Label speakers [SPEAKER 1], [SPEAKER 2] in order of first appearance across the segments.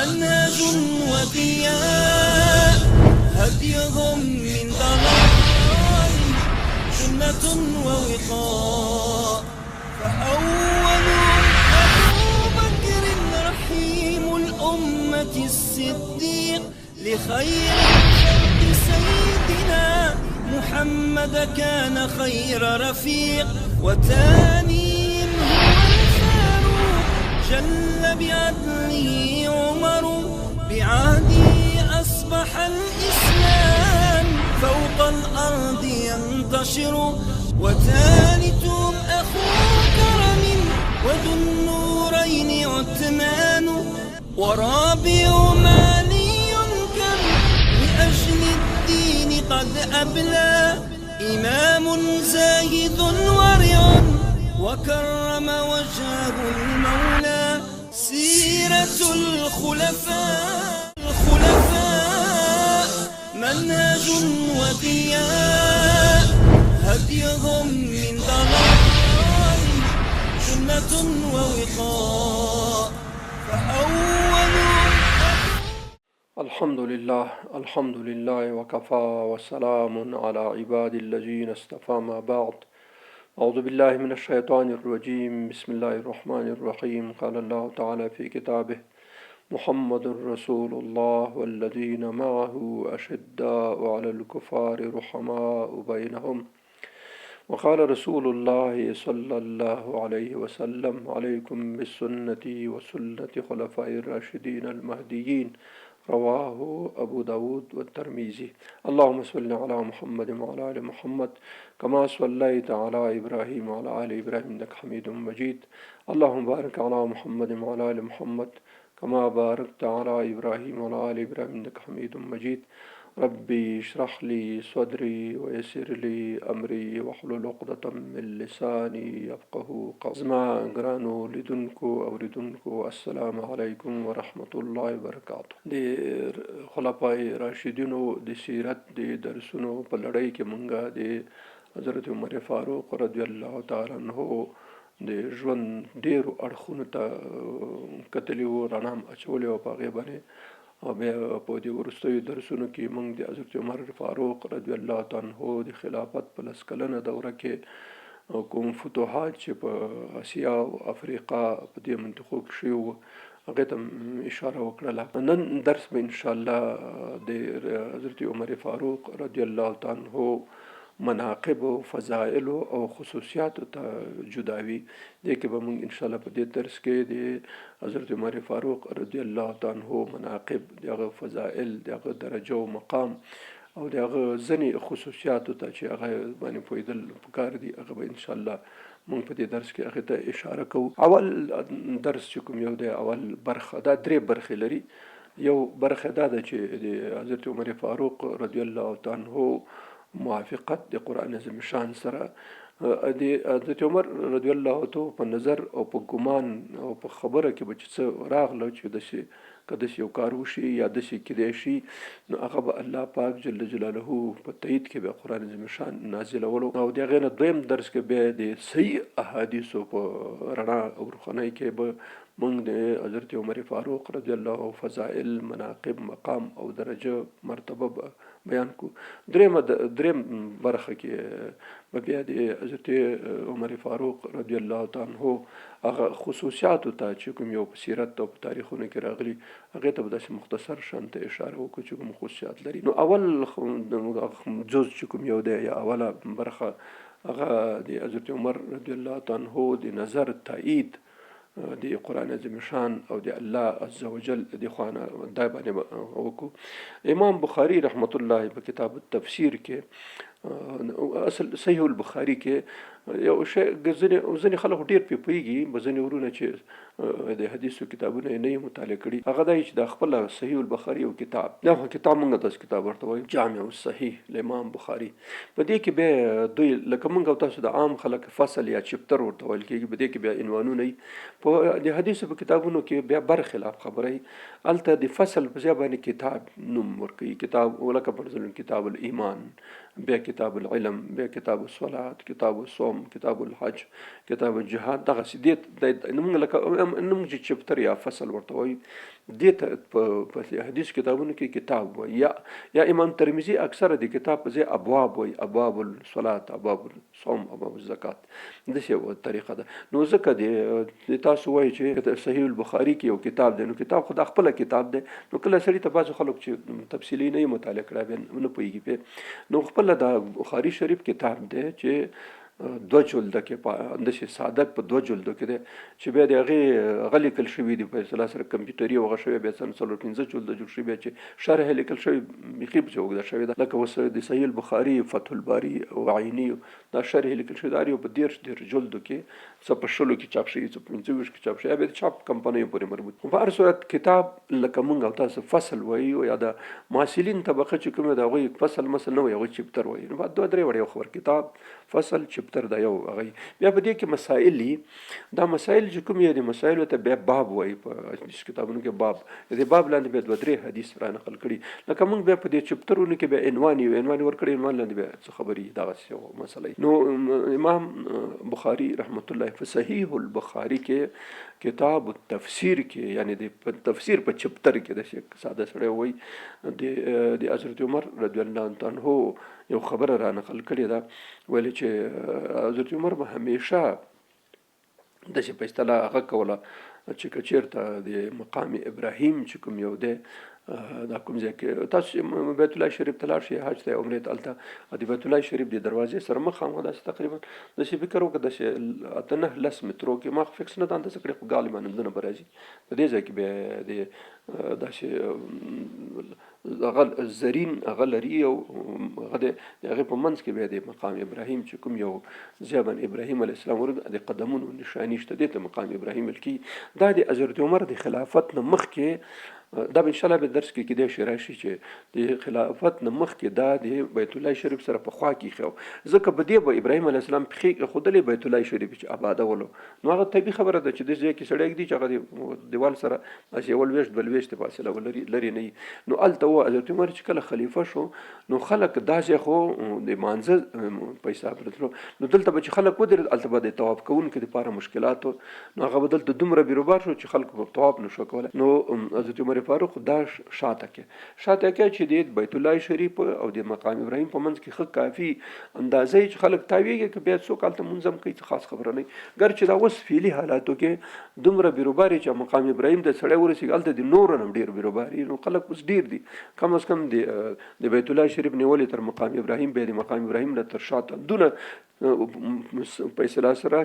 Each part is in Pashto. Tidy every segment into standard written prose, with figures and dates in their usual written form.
[SPEAKER 1] منهج وضياء، هديهم من ضلال جنة ووقاء. فأولهم أبو بكر رحيم الأمة الصديق، لخير الخلق سيدنا محمد كان خير رفيق. وثانيهم هو الفاروق جل بعدله عمر، بعهده أصبح الإسلام فوق الأرض ينتشر. وثالثهم أخو كرم وذو النورين عثمان، ورابعهم علي كم لأجل الدين قد أبلى، إمام زاهد ورع وكرم وجهه المولى. سيرة الخلفاء الخلفاء منهج وضياء، هديهم من ضلال جنة ووقاء. فأولهم
[SPEAKER 2] الحمد لله، الحمد لله وكفى وسلام على عباد الذين اصطفى، ما بعد. أعوذ بالله من الشيطان الرجيم، بسم الله الرحمن الرحيم. قال الله تعالى في كتابه: محمد رسول الله والذين معه أشداء على الكفار رحماء بينهم. وقال رسول الله صلى الله عليه وسلم: عليكم بسنتي وسنة خلفاء الراشدين المهديين. رواه أبو داود والترمذي. اللهم صل على محمد وعلى آل محمد كما صليت على إبراهيم وعلى آل إبراهيم إنك حميد مجيد. اللهم بارك على محمد وعلى آل محمد كما باركت على إبراهيم وعلى آل إبراهيم إنك حميد مجيد. ربي اشرح لي صدري ويسر لي أمري واحلل عقدة من لساني يفقه قولي. زما ګرانو لیدونکو اوریدونکو، السلام علیکم ورحمت الله وبرکاته. د خلفای راشدینو د سیرت د درسونو په لړۍ کې مونږه د حضرت عمر فاروق رضی الله تعالی عنہ د ژوند ډیرو اړخونو ته کتلی وو، رڼا هم اچولې وه په هغې باندې. او بیا په دې وروستیو درسونو کې موږ د حضرت عمر فاروق رضی الله تعالی عنہ د خلافت په لس کلنه دوره کې کوم فتوحات چې په اسیا او افریقا په دې منطقو کې شوي وو، هغې ته اشاره وکړله. نن درس به انشاءالله د حضرت عمر فاروق رضی الله تعالی عنہ مناقب او فضائل او خصوصیاتو ته جداوي. دې کې به موږ انشاءالله په دې درس کې د حضرت عمر فاروق رضی الله تعالی عنہ مناقب، د هغه فضائل، د هغه درجه او مقام او د هغه ځینې خصوصیاتو ته چې هغه باندې پوهېدل پکار دي، هغه به انشاءالله موږ په دې درس کې هغې ته اشاره کوو. اول درس چې کوم یو دی، اول برخه، دا درې برخې لري. یو برخه دا ده چې د حضرت عمر فاروق رضی الله تعالی عنہ موافقت د قرآن عظیم شان سره. د حضرت عمر رضی الله تعالی په نظر او په ګمان او په خبره کې به چې څه راغله چې داسې که داسې یو کار وشي یا داسې کیدای شي، نو هغه به الله پاک جل جلاله په تایید کې به قرآن عظیم شان نازلولو. او د هغې نه دویم درس کې بیا د صحیح احادیثو په رڼا او روښانۍ کې به موږ د حضرت عمر فاروق رضی الله فضائل، مناقب، مقام او درجه مرتبه به بیان کو. دریم برخه کې به بیا د حضرت عمر فاروق رضی الله تعالی عنہ هغه خصوصیاتو ته چې کوم یو په سیرت او په تاریخونو کې راغلي، هغې ته به داسې مختصر شان ته اشاره وکړو چې کوم خصوصیات لري. نو اول جز چې کوم یو دی یا اوله برخه، هغه د حضرت عمر رضی الله تعالی عنہ د نظر تایید د قرآن عظیم شان او د الله عز وجل د خوانه دا باندې وکړو. امام بخاری رحمت الله په کتاب التفسیر کې، اصل صحیح البخاری کې یو شی، ځینې خلک ډېر پرې پوهېږي، ځینې ورونه چې د حدیثو کتابونه یې نه مطالعه کړي، هغه دا چې دا خپله صحیح البخاري یو کتاب، دا خو کتاب مونږ تاسو کتاب ورته وایو، جامع الصحیح لامام بخاری، په دې کې بیا دوی لکه مونږ او تاسو د عام خلک فصل یا چپتر ورته ویل کېږي، په دې کې بیا عنوانونه وي. په د حدیثو په کتابونو کې بیا برخلاف خبره وي، هلته د فصل په ځای باندې کتاب نوم ورکوي، کتاب ولکه فرضاً کتاب الایمان، بیا کتاب کتاب العلم، بیا کتاب الصلات، کتاب الصوم، کتاب الحج، کتاب الجهاد، دغسې دې موږ لکه موږ چې چپتر یا فصل ورته وایو، دې ته په حدیث کتابونو کې کتاب وایي. یا امام ترمذي اکثره د کتاب په ځای ابواب وایي، ابواب الصلات، ابواب الصوم، ابواب الزکات، داسې یوه طریقه ده. نو ځکه د تاسو وایي چې صحیح البخاري کې یو کتاب دی، نو کتاب خو دا خپله کتاب دی. نو کله سړي ته بعضې خلک چې تفصیلي نه یې مطالعه کړی بیا نه پوهېږي پرې، نو خپله دا بخاري شریف کتاب دی چې دوه جلده کې په داسې ساده په دوه جلدو کې دی چې بیا د هغې هغه لیکل شوي دي په اصطلاح سره کمپیوټري او هغه شوی، بیا څلور پنځه جلده جوړ شوي، بیا چې شرح یې لیکل شوې بیخي پسې اوږده شوې ده. لکه اوس د صحیح البخاري فتح الباري او عیني دا شرح یې لیکل شوې ده، هر یو په 30 30 جلدو کې، څه په 20 کې چاپ شوي، څه په 25 کې چاپ شوي، بیا د چاپ کمپنیو پورې مربوط. خو په هر صورت کتاب لکه مونږ او تاسو فصل وایو، یا د محصلین طبقه چې کومه ده هغوی فصل مسل نه وایي، هغوی چپتر وایي. نو دوه درې واړه یو خبر، کتاب، فصل، چپتر دا یو هغه. بیا په دې کې مسائل دي، دا مسائل چې کوم یې دي مسائلو ته بیا باب وایي په حدیث کتابونو کې باب، د دې باب لاندې بیا دوه درې حدیث را نقل کړي. لکه مونږ بیا په دې چپترونو کې بیا عنوان یو عنوان ورکړي، عنوان لاندې بیا څه خبرې، دغسې یو مسله. نو امام بخاري رحمت الله په صحیح البخاري کې کتاب التفسیر کې، یعنی د تفسیر په چپتر کې داسې ساده سړی وایي د حضرت عمر رضی الله عنه یو خبره را نقل کړې ده، ویل چې حضرت عمر به همیشه داسې په اصطلاح هغه کوله چې که چېرته د مقام ابراهیم چې کوم یو دی، دا کوم ځای کې تاسو بیت الله شریف ته لاړ شئ حج ته عمرې ته، هلته د بیت الله شریف د دروازې سره مخامخ داسې تقریبا داسې فکر وکړه داسې 8 9 10 مترو کې، ما خو فکس نه ده اندازه کړې خو غالبا همدونه به راځي، په دې ځای کې بیا د داسې هغه زرین هغه لري او هغه د هغې په منځ کې بیا د مقام ابراهیم چې کوم یو ځای باندې ابراهیم علیه السلام ورد د قدمونو نشاني شته، دې ته مقام ابراهیم ویل کېږي. دا د حضرت عمر د خلافت نه مخکې، دا به انشاءالله به درس کې کېدای شي راشي چې د خلافت نه مخکې دا د بیت الله شریف سره په خوا کې ایښی و، ځکه په دې به ابراهیم علیه السلام پښې ایښودلې بیت الله شریف چې آبادولو. نو هغه طبیعي خبره ده چې دې ځای کې سړی ږدي چې هغه د دیوال سره داسې یوه لوېشت بل لوېشت فاصله ولري، لرې نه وي. نو هلته و حضرت عمر چې کله خلیفه شو نو خلک دا ځای خو د مانځه په حساب راتلو، نو دلته به چې خلک ودرېدل هلته به د طواف کوونکو دپاره مشکلات و، نو هغه به دلته دومره بیروبار شو چې خلکو به طواف نه شو کولی. نو حضرت عمر فاروق دا شاته کې شاته کې چې د بیت الله شریف او د مقام ابراهیم په منځ کې ښه کافي اندازه یې چې خلک تاویږي که بیا څوک هلته مونځ هم کوي څه خاص خبره نه وي. ګر چې دا اوس فعلي حالاتو کې دومره بیروبار چې مقام ابراهیم ته سړی ورسېږي هلته د نورو نه هم ډېر بیروبار وي، نو خلک اوس ډېر دي، کم از کم د بیت الله شریف نیولې تر مقام ابراهیم، بیا د مقام ابراهیم نه تر شاته دونه په اصطلاح سره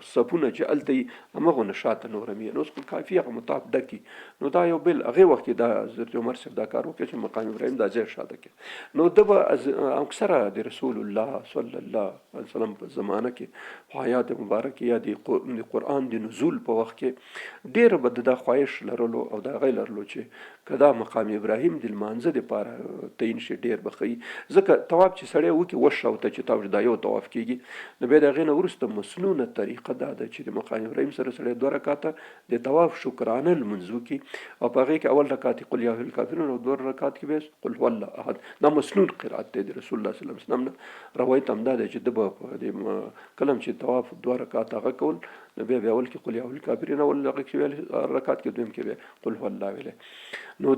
[SPEAKER 2] صفونه چې هلته یي همغو نه شاته نور هم یې، نو اوس خو کافي هغه مطاف ډک وي. نو دا یو بل هغې وخت کې دا حضرت عمر صاحب دا کار وکړ چې مقام ابراهیم دا ځای شاته کړي. نو ده به اکثره د رسول الله صلی الله علیه وسلم په زمانه کې په حیات مبارک یا د قرآن د نزول په وخت کې ډېر به ده دا خواهش لرلو او دا هغه لرلو چې که دا مقام ابراهیم د لمانځه دپاره تعین شي ډېر به ښه وي، ځکه طواف چې سړی وکړي وشاوته چې طواف دا یو طواف کېږي، نو بیا د هغې نه وروسته مسنونه طریقه دا ده چې د مقام ابراهیم سره سړی دوه رکعته د طواف شکرانه لمونځ وکړي او په هغې کې اول رکعت کې قل یا ایها الکافرون او دوه رکعت کې بیا قل هو الله احد، دا مسنون قرائت دی د رسول الله صلی الله علیه وسلم نه روایت هم دا دی چې ده به په دې کله هم چې طواف دوه رکعته هغه کول نو بیا بیا اول کې قل یا ایها الکافرون اول هغه کې ویل رکعت کې دویم کې بیا قل هو الله ویلی. نو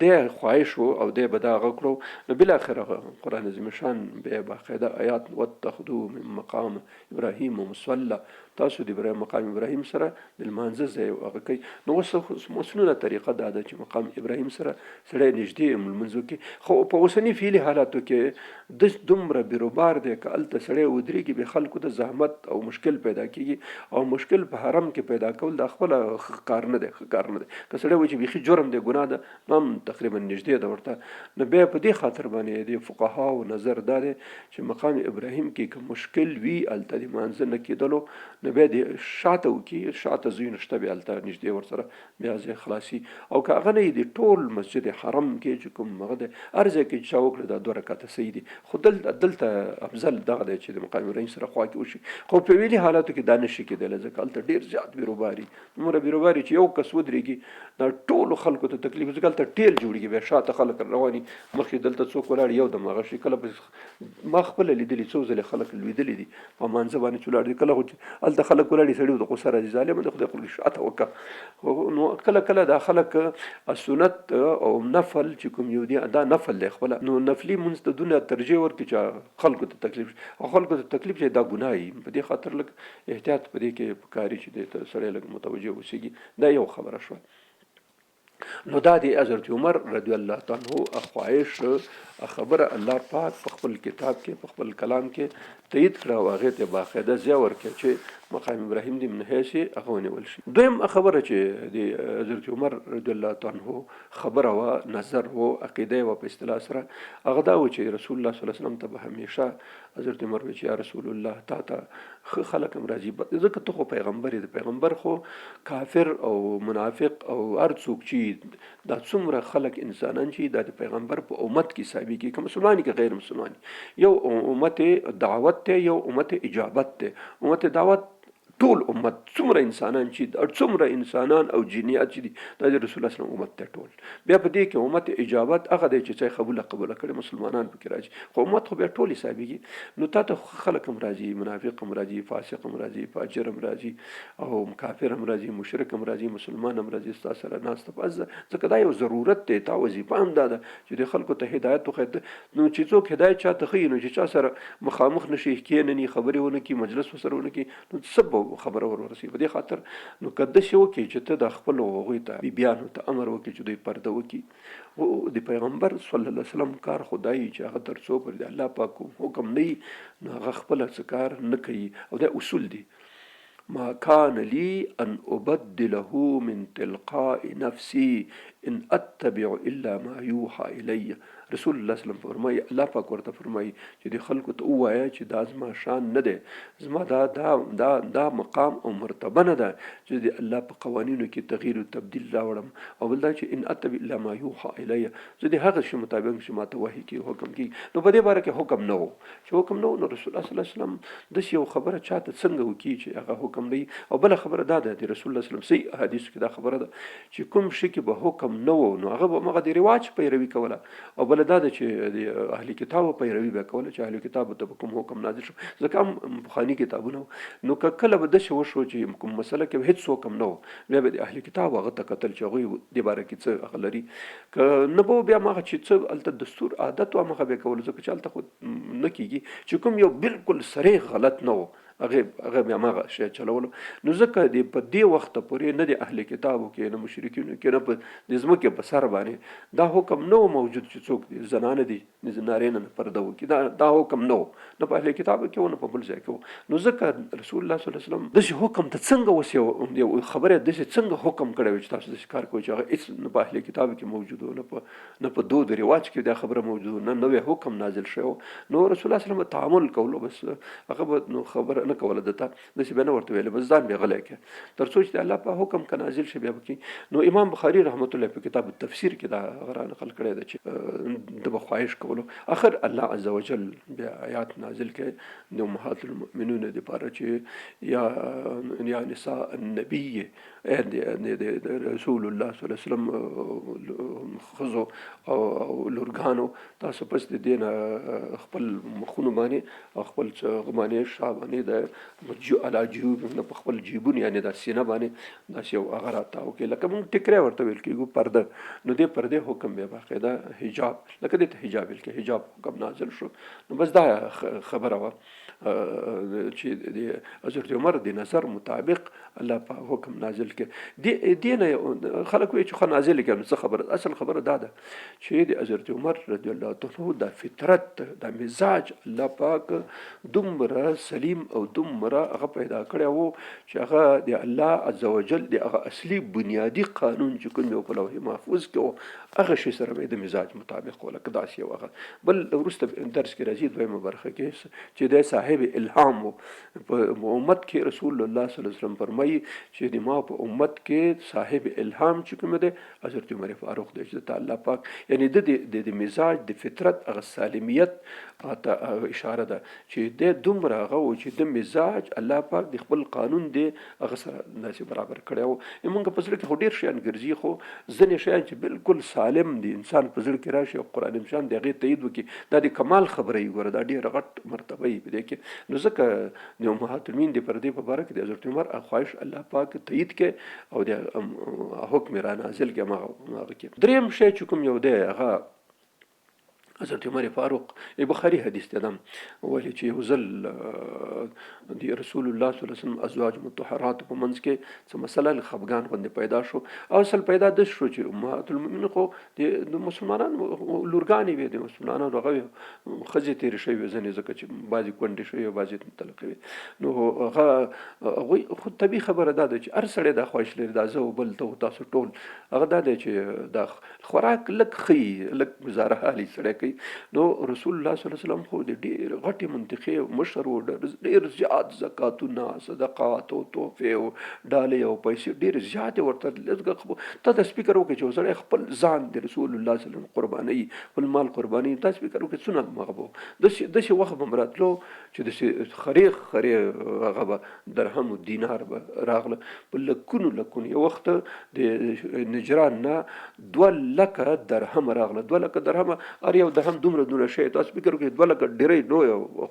[SPEAKER 2] د خواهش وو او دی به دا هغه کړو. نو بالاخره قرآن عظیم شان بیا باقاعده آیات واتخذو من مقام ابراهیم مصلی، تاسو د ابراهیم مقام ابراهیم سره د لمانځه ځای هغه کوي. نو اوس مسنونه طریقه دا ده چې مقام ابراهیم سره سړی نږدې لمونځ وکړي، خو په اوسني فعلي حالاتو کې د دومره بیروبار دی که هلته سړی ودرېږي بیا خلکو ته زحمت او مشکل پیدا کېږي، او مشکل په حرم کې پیدا کول دا خپله ښه کار نه دی، ښه کار نه دی. که سړی وایي چې بیخي جرم دی ګناه ده، نو هم تقریبا نږدې ده ورته. نو بیا په دې خاطر باندې د فقهاو نظر دا دی چې مقام ابراهیم کې که مشکل وي هلته د لمانځه نه کېدلو، نو بیا دې شاته وکړي، شاته ځایونه شته بیا هلته نږدې ورسره بیا ځای خلاصي، او که هغه نه وي د ټول مسجد حرم کې چې کوم هغه دی هر ځای کې چې چا وکړه دا دوه رکعته صحیح دي، خو دلته افضل دغه دی چې د مقام ابراهیم سره خوا کې وشي، خو په ویلي حالاتو کې دا نه شي کېدی. تللی، ځکه هلته ډېر زیات بیروباري، دومره بیروباري چې یو کس ودرېږي دا ټولو خلکو ته تکلیف، ځکه هلته ټیل جوړېږي، بیا شاته خلک روان دي، مخکې دلته څوک ولاړ یو دم هغه شي. کله ما خپله لیدلي څو ځلې خلک لوېدلي دي په مانځه باندې چې ولاړ دي، کله خو چې هلته خلک ولاړ دي سړي ورته غوسه راځي، ظالمه د خدای خلک شاته وکړه. نو کله کله دا خلک سنت او نفل چې کوم یو دی دا نفل دی خپله، نو نفلي مونځ ته دونه ترجیح ورکړي چې خلکو ته تکلیف شي او خلکو ته تکلیف شي دا ګناه وي. په دې خاطر لږ احتیاط په دې کې پکاري چې دې ته سړی لږ متوجه اوسېږي. دا یو خبره شوه. نو دا دی حضرت عمر رضی الله تعالی عنہ خواهش خبره الله پاک په خپل کتاب کې په خپل کلام کې تایید کړه او هغه ته باقاعده ځای ورکړ چې مقام ابراهیم دی من حیث هغه ونیول شي. دویم خبره چې د حضرت عمر رضی الله تعالی عنہ خبره وا نظر و عقیده و په اصطلاح سره هغه دا و چې رسول الله صلی الله علیه وسلم ته به همیشه حضرت عمر وی چې یا رسول الله تا ته ښه خلک هم راځي، ځکه ته خو پیغمبر یې، د پیغمبر خو کافر او منافق او هر څوک چې دا څومره خلک انسانان چې دا د پیغمبر په امت کې حسابېږي، که مسلمان که غیر مسلمان. یو امت دعوت دی، یو امت اجابت دی. امت دعوت ټول امت څومره انسانان چې څومره انسانان او جنیات چې دي دا د رسول الله صلی الله علیه وسلم امت دی ټول. بیا په دې کې امت اجابت هغه دی چې څه قبوله قبوله کړي مسلمانان پکې راځي، خو امت خو بیا ټول حسابېږي. نو تا ته خلک هم راځي، منافق هم راځي، فاسق هم راځي، فاجر هم راځي او کافر هم راځي، مشرک هم راځي، مسلمان هم راځي، ستا سره ناسته پاس ځکه دا یو ضرورت دی، تا وظیفه هم دا ده چې د خلکو ته هدایت وښیې. نو چې څوک هدایت چاته ښیي نو چې چا سره مخامخ نشي کښېنني، خبرې ونه کړي، مجلس ورسره ونه کړي، نو څه به خبره ور ورسي. په دې خاطر نو که داسې وکړي چې ته د خپلو هغوی ته بیبیانو ته امر وکړي چې دوی پرده وکړي، خو د پیغمبر صلی الله علیه وسلم کار خو دا وي چې هغه تر څو پورې د الله پاک کوم حکم نه وي نو هغه خپله څه کار نه کوي، او دا اصول دي. ما كان لي أن أبدله من تلقاء نفسي إن أتبع إلا ما يوحى إلي. رسول الله صلی الله علیه وسلم فرمایي، الله پاک ورته فرمایي چې د خلکو ته ووایه چې دا زما شان نه دی، زما دا دا دا دا مقام او مرتبه نه ده چې د الله په قوانینو کې تغییر او تبدیل راوړم، او بل دا چې ان اتبع الا ما یوحى الی، زه د هغه شي مطابق چې ماته وحی کیږي حکم کیږي. نو په دې باره کې حکم نه و، چې حکم نه و نو رسول الله صلی الله علیه وسلم داسې یو خبره چاته څنګه وکړي چې هغه حکم نه وي. او بله خبره دا ده د رسول الله صلی الله علیه وسلم صحیح احادیثو کې دا خبره ده چې کوم شي کې به حکم نه و نو هغه به همغه د رواج پیروي کوله، او بله دا ده چې د اهل کتابو پیروي به کوله چې اهل کتابو ته به کوم حکم نازل شو، ځکه هم پخواني کتابونه. نو که کله به داسې وشو چې کوم مسله کې به هېڅ حکم نه و، بیا به د اهل کتابو هغه ته کتل چې هغوی دې باره کې څه هغه لري، که نه به بیا هماغه چې څه هلته دستور عادت و هماغه به یې کولو، ځکه چې هلته خو نه کېږي چې کوم یو بالکل صریح غلط نه و هغه بیا هماغه شی چلولو. نو ځکه د په دې وخت پورې نه د اهل کتابو کې، نه مشرکینو کې، نه په د ځمکې په سر باندې دا حکم نه و موجود چې څوک دې زنانه دي نارینه نه پرده وکړي، دا دا حکم نه و، نه په اهل کتابو کې و نه په بل ځای کې و. نو ځکه رسول الله صلی الله علیه وسلم داسې حکم ته څنګه اوس یو یو خبره داسې څنګه حکم کړی وي چې تاسو داسې کار کوئ چې هغه هېڅ نه په اهل کتابو کې موجود و، نه په دود رواج کې دا خبره موجود، نه نوی حکم نازل شوی. نو رسول الله صلی الله علیه وسلم تعامل کولو، بس هغه به نو خبره نه کوله، دته داسې به نه ورته ویل، بس ځان به غلی کړ تر څو چې د الله په حکم که نازل شي بیا به کوي. نو امام بخاري رحمت الله په کتاب التفسیر کې دا هغه را نقل کړی دی چې ده به خواهش کولو، اخر الله عز وجل بیا آیات نازل کړي د امهات المؤمنون دپاره چې یا نساء النبي، د رسول الله صلی الله علیه وسلم ښځو او لورګانو، تاسو پس د دې نه خپل مخونو باندې او خپل څه باندې شا باندې د علا جیوب نه په خپل جیبونو یعنې د سینه باندې داسې یو هغه راتاو کړي لکه موږ ټیکری ورته ویل کېږو پرده. نو دې پردې حکم بیا باقاعده حجاب، لکه دې ته حجاب ویل کېږي، حجاب حکم نازل شو. نو بس دا خبره وه چې د حضرت عمر د نظر مطابق الله په حکم نازل کړي. دې نه خلک وایي چې خو نازل کړي، نو څه خبره؟ اصل خبره دا ده چې د حضرت عمر رضی الله تعالی عنه دا فطرت، دا مزاج الله پاک دومره سلیم او دومره هغه پیدا کړی وو چې هغه د الله عزوجل د هغه اصلي بنیادي قانون چې کوم یو په لوح محفوظ کې وو هغه شی سره به د مزاج مطابق و، لکه داسې یو هغه بل وروسته درس کې راځي دویمه برخه کې چې دی صاحب الهام وو. په امت کې رسول الله صلی الله علیه وسلم فرمایي فرمایي چې د ما په امت کې صاحب الهام چې کوم دی حضرت عمر فاروق دی، چې ته الله پاک یعنی د د مزاج د فطرت هغه سالمیت ته اشاره ده چې د دومره هغه و چې د مزاج الله پاک د خپل قانون دی هغه سره داسې برابر کړی و. موږ په زړه کې خو ډېر شیان ګرځي، خو ځینې شیان چې بالکل سالم دي انسان په زړه کې راشي او قرآن شان د هغې تایید وکړي، دا د کمال خبره یي، ګوره دا ډېره غټ مرتبه یي په دې کې. نو ځکه د امهات المؤمنین د پردې په باره کې د حضرت عمر خواهش الله پاک تایید کړي او د حکم را نازل کړي هماغه کې. دریم شی چې کوم یو دی هغه حضرت عمر فاروق، بخاری حدیث دی دم ولې چې یو ځل د رسول الله صلی الله علیه وسلم ازواج مطهرات په منځ کې څه مسله خفګان غوندې پیدا شو، او اصل پیدا د شو چې امهات المؤمنین خو د مسلمانانو لورګانې وې، د مسلمانانو هغه ښځې تېرې شوې وې ځینې، ځکه چې بعضې کونډې شوې وې بعضې طلقې وې. نو هغه هغوی خو طبیعي خبره دا ده چې هر سړی دا خواهش لري، دا زه او بل ته او تاسو ټول، هغه دا دی چې دا خوراک لږ ښه وي، لږ ګزاره حالي سړی کوي. نو رسول الله صلی الله علیه وسلم خو د ډېر غټې منطقې مشر و، ډېر زیات زکاتونه، صدقات او تحفې او ډالۍ او پیسې ډېر زیاتې ورته لږ. ته داسې فکر وکړې چې یو سړی خپل ځان د رسول الله صلی الله علیه وسلم قربانوي، خپل مال قربانوي، داسې فکر وکړې څونه هغه به داسې وخت به هم راتلو چې داسې خرې خرې هغه به درهم او دینار به راغله په لکونو لکونو. یو وخت د نجران نه 2 لکه درهم راغله، 2 لکه درهم، هر یو درهم دومره دومره شی، تاسو فکر وکړئ 2 لکه ډېرې لوی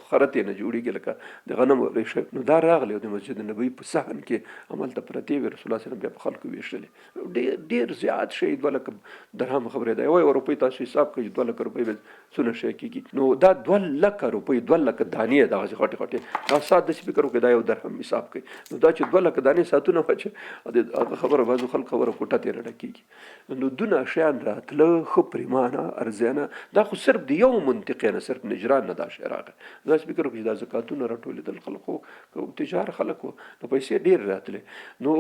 [SPEAKER 2] خرتې نه جوړیږي لکه د غنمو ریښه. نو دا راغلی او د مسجد نبوي په صحن کې هملته پرتې وې، رسول الله صلی الله علیه وسلم بیا په خلکو ویشلې. ډېر ډېر زیات شی، 2 لکه درهم خبرې ده، یوه یوه روپۍ تاسو حساب کړئ، 2 لکه روپۍ به څونه شی کېږي. نو دا 2 لکه روپۍ، 2 لکه دانې دغسې غټې غټې، دا ساعت داسې فکر وکړئ، دا یو درهم حساب کړئ. نو دا چې 2 لکه دانې ساعتونه وه چې هغه خبره بعضو خلکو خبره کوټه ترې ډکېږي. نو دونه شیان راتله ښه پریمانه ارزانه، دا خو صرف د یو منطقې نه، صرف نجران نه دا شی راغی. داسې فکر وکړئ چې دا زکاتونه راټولېدل، خلکو تجار خلک وو نو پیسې ډېر راتلې. نو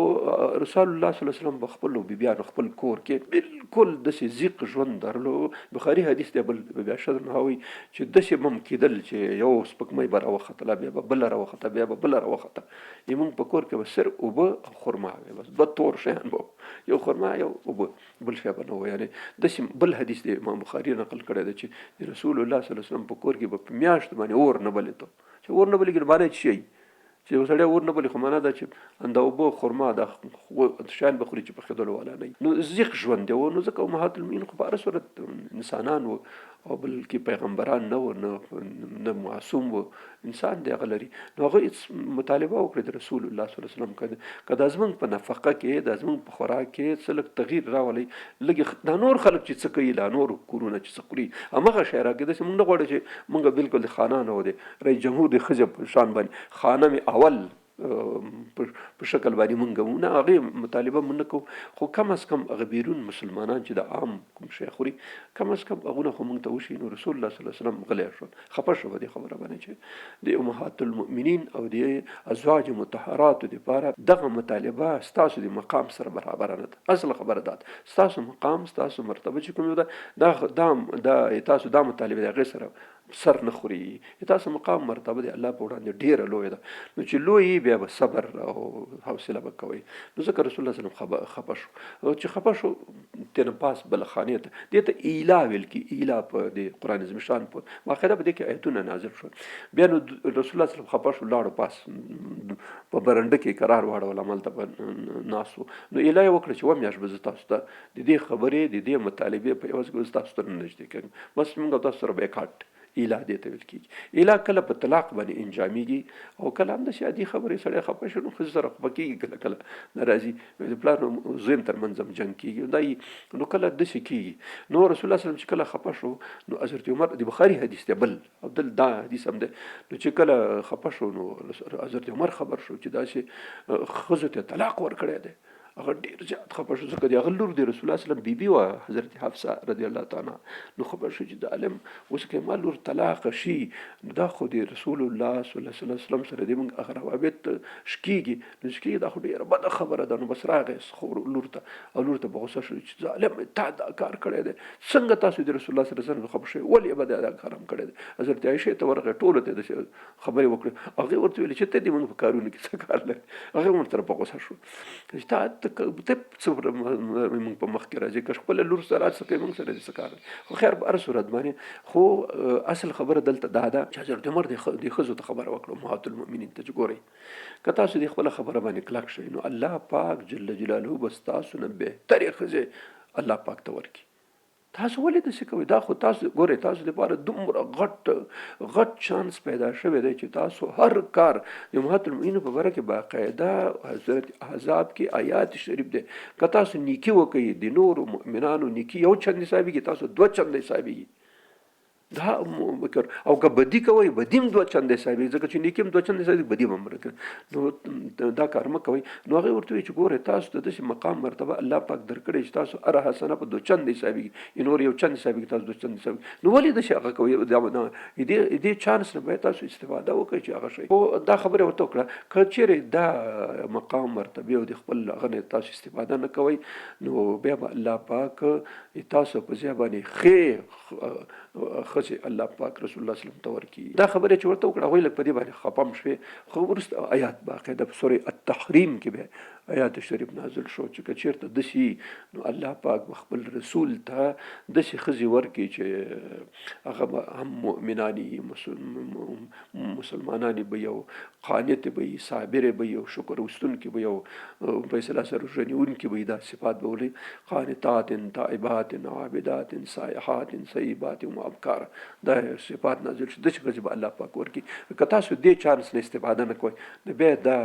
[SPEAKER 2] رسول الله صلی الله علیه وسلم به خپلو بیبیانو خپل کور کې بالکل داسې ضیق ژوند درلو. بخاري حدیث دی، بل بیا شد نه وایي چې داسې به هم کېدل چې یو سپوږمۍ به راوختله، بیا به بله راوخته، بیا به بله راوخته. زمونږ په کور کې به صرف اوبه او خرما وې، بس دوه تور شیان به، یو خرما یو اوبه، بل شی به نه و. یعنې داسې بل حدیث دی امام بخاري نقل کړی دی چې رسول الله صلی الله علیه وسلم په کور کې به په میاشت باندې اور نه بلېدو. چې اور نه بلېږي نو معنی څه شي؟ چې یو سړی اور نه بلي خو معنا دا چې انده اوبه خرما دا شیان به خوري چې پخېدلو والا نه. نو ضیق ژوند دی و. نو ځکه امهات المؤمنین خو په هر صورت انسانان وو او بلکې پیغمبران نه وو، نه معصوم وو، انسان دی هغه لري. نو هغه هیڅ مطالبه وکړه د رسول الله صلی الله علیه وسلم که دا زمونږ په نفقه کې، دا زمونږ په خوراک کې څه لږ تغییر راولئ، لږ دا نور خلک چې څه کوي، لا نور کورونه چې څه خوري همغه شی راکړي. داسې مونږ نه غواړو چې مونږ بالکل د خانانو او د رئیس جمهور د ښځې په شان باندې خانم اول په شکل باندې مونږ وو، نه هغې مطالبه مونږ نه کوو، خو کم از کم هغه بیرون مسلمانان چې د عام کوم شی خوري کم از کم هغونه خو مونږ ته وشي. نو رسول الله صلی الله علیه وسلم غلی شو، خفه شو په دې خبره باندې چې د امهات المؤمنین او د ازواج مطهراتو دپاره دغه مطالبه ستاسو د مقام سره برابره نه ده. اصل خبره دا ده ستاسو مقام ستاسو مرتبه چې کوم ده دا دا دا تاسو دا مطالبه د هغې سره سر نه خوري. تاسو مقام مرتبه د الله په وړاندې ډیره لویه ده، نو چې لوی بیا به صبر او حوصله به کوئ. نو ځکه رسول الله صلی الله علیه وسلم خفه شو، او چې خفه شو تېنه پاس بل خانې ته، دې ته ایلا ویل کی، ایلا په دې قرآن عظیم شان په باقاعده په دې کې آیتونه نازل شول. بیا نو رسول الله صلی الله علیه وسلم خفه شو، لاړو پاس په برنډه کې قرار واړول، هملته به ناست وو. نو ایلا یې وکړه چې وه میاشت به زه تاسو ته د دې خبرې د دې مطالبې په عوض کې زه تاسو ته نه نږدې کېږم، بس موږ تاسو سره بایکاټ. ایلا دې ته ویل کېږي. ایلا کله په طلاق باندې انجامېږي او کله هم داسې عادي خبرې، سړی خفه شي نو ښځې سره خفه کېږي، کله کله ناراضي د پلار او زوی تر منځ هم جنګ کېږي، دا نو کله داسې کېږي. نو رسول الله صلی الله علیه وسلم چې کله خفه شو نو حضرت عمر، د بخاري حدیث دی بل او دل دا حدیث هم دی، نو چې کله خفه شو نو حضرت عمر خبر شو چې داسې ښځو ته طلاق ورکړی دی. هغه ډیر زیات خپه شو، ځکه د هغه لور د رسول الله صلی الله علیه وسلم بیبي وه، حضرت حفصه رضی الله تعالی عنها. نو خپه شو چې ظالم، اوس که ما لور طلاق شي نو دا خو د رسول الله صلی الله علیه وسلم سره د موږ هغه روابط شکیږي، نو شکیږي، دا خو ډیره بده خبره ده. نو بس راغی خور لور ته او لور ته په غوسه شو چې ظالم، تا دا کار کړی دی، څنګه تاسو د رسول الله صلی الله علیه وسلم خپه شوي، ولې به دا کار هم کړی دی؟ حضرت عایشه ته ورغی، ټولو ته داسې خبرې وکړې. هغې ورته ویل چې ته دې موږ په کارونو کې څه کار لرې؟ هغې هم ورسره په غوسه شو چې تا ته څه موږ په مخ کې راځې، که خپله لور سره څه کوي، موږ سره دې څه کار دی؟ خو خیر، په هر صورت باندې خو اصل خبره دلته دا ده چې حضرت عمر د ښځو ته خبره وکړه، امهات المؤمنین ته، چې ګورئ، که تاسو د خپله خبره باندې کلک شئ نو الله پاک جل جلاله به ستاسو نه بهترې ښځې الله پاک ته ورکړي. تاسو ولې داسې کوئ؟ دا خو تاسو ګورئ، تاسو لپاره دومره غټ غټ چانس پیدا شوی دی چې تاسو هر کار د امهات المؤمنین په باره کې باقاعده حضرت احزاب کې آیات شریف دی، که تاسو نیکي وکړئ د نورو مؤمنانو نیکي یو چند حسابېږي، تاسو دوه چند حسابېږي. دا وکړ او که بدی کوئ، بدی هم دوه چنده حسابېږي، ځکه چې نیکي هم دوه چنده حسابېږي، بدی هم ورکړي، نو دا کار مه کوئ. نو هغې ورته وویل چې ګورئ، تاسو ته داسې مقام مرتبه الله پاک درکړی چې تاسو هره حسنه په دوه چنده حسابېږي، نور یو چند حسابېږي، تاسو دوه چند حسابېږي، نو ولې داسې هغه کوئ؟ دې چانس نه باید تاسو استفاده وکړئ چې هغه شئ. خو دا خبره ورته وکړه، که چېرې دا مقام مرتبه او د خپل هغه نه تاسو استفاده نه کوئ نو بیا به الله پاک تاسو په ځای باندې ښې ښځې الله پاک رسول الله وسلم ته ورکړي. دا خبره چې ورته وکړه، هغوی لږ په دې باندې خپه هم شوې، خو وروسته آیات باقاعده په سورې التحریم کې به آیات شریف نازل شو چې که چېرته داسې نو الله پاک به خپل رسول ته داسې ښځې ورکړي چې هغه به هم مؤمنانې، مسلمانانې به یو، قانتې به وي، صابرې به وي او شکر وستونکې به یو، په اصطلاح سره روژه نیونکې به وي. دا صفات به ولري: قانتات، تائبات، عابدات، سائحات، ثیبات و ابکار. دا صفات نازل شو، داسې ښځې به الله پاک ورکړي. که تاسو دې چانس نه استفاده نه کوئ نو بیا دا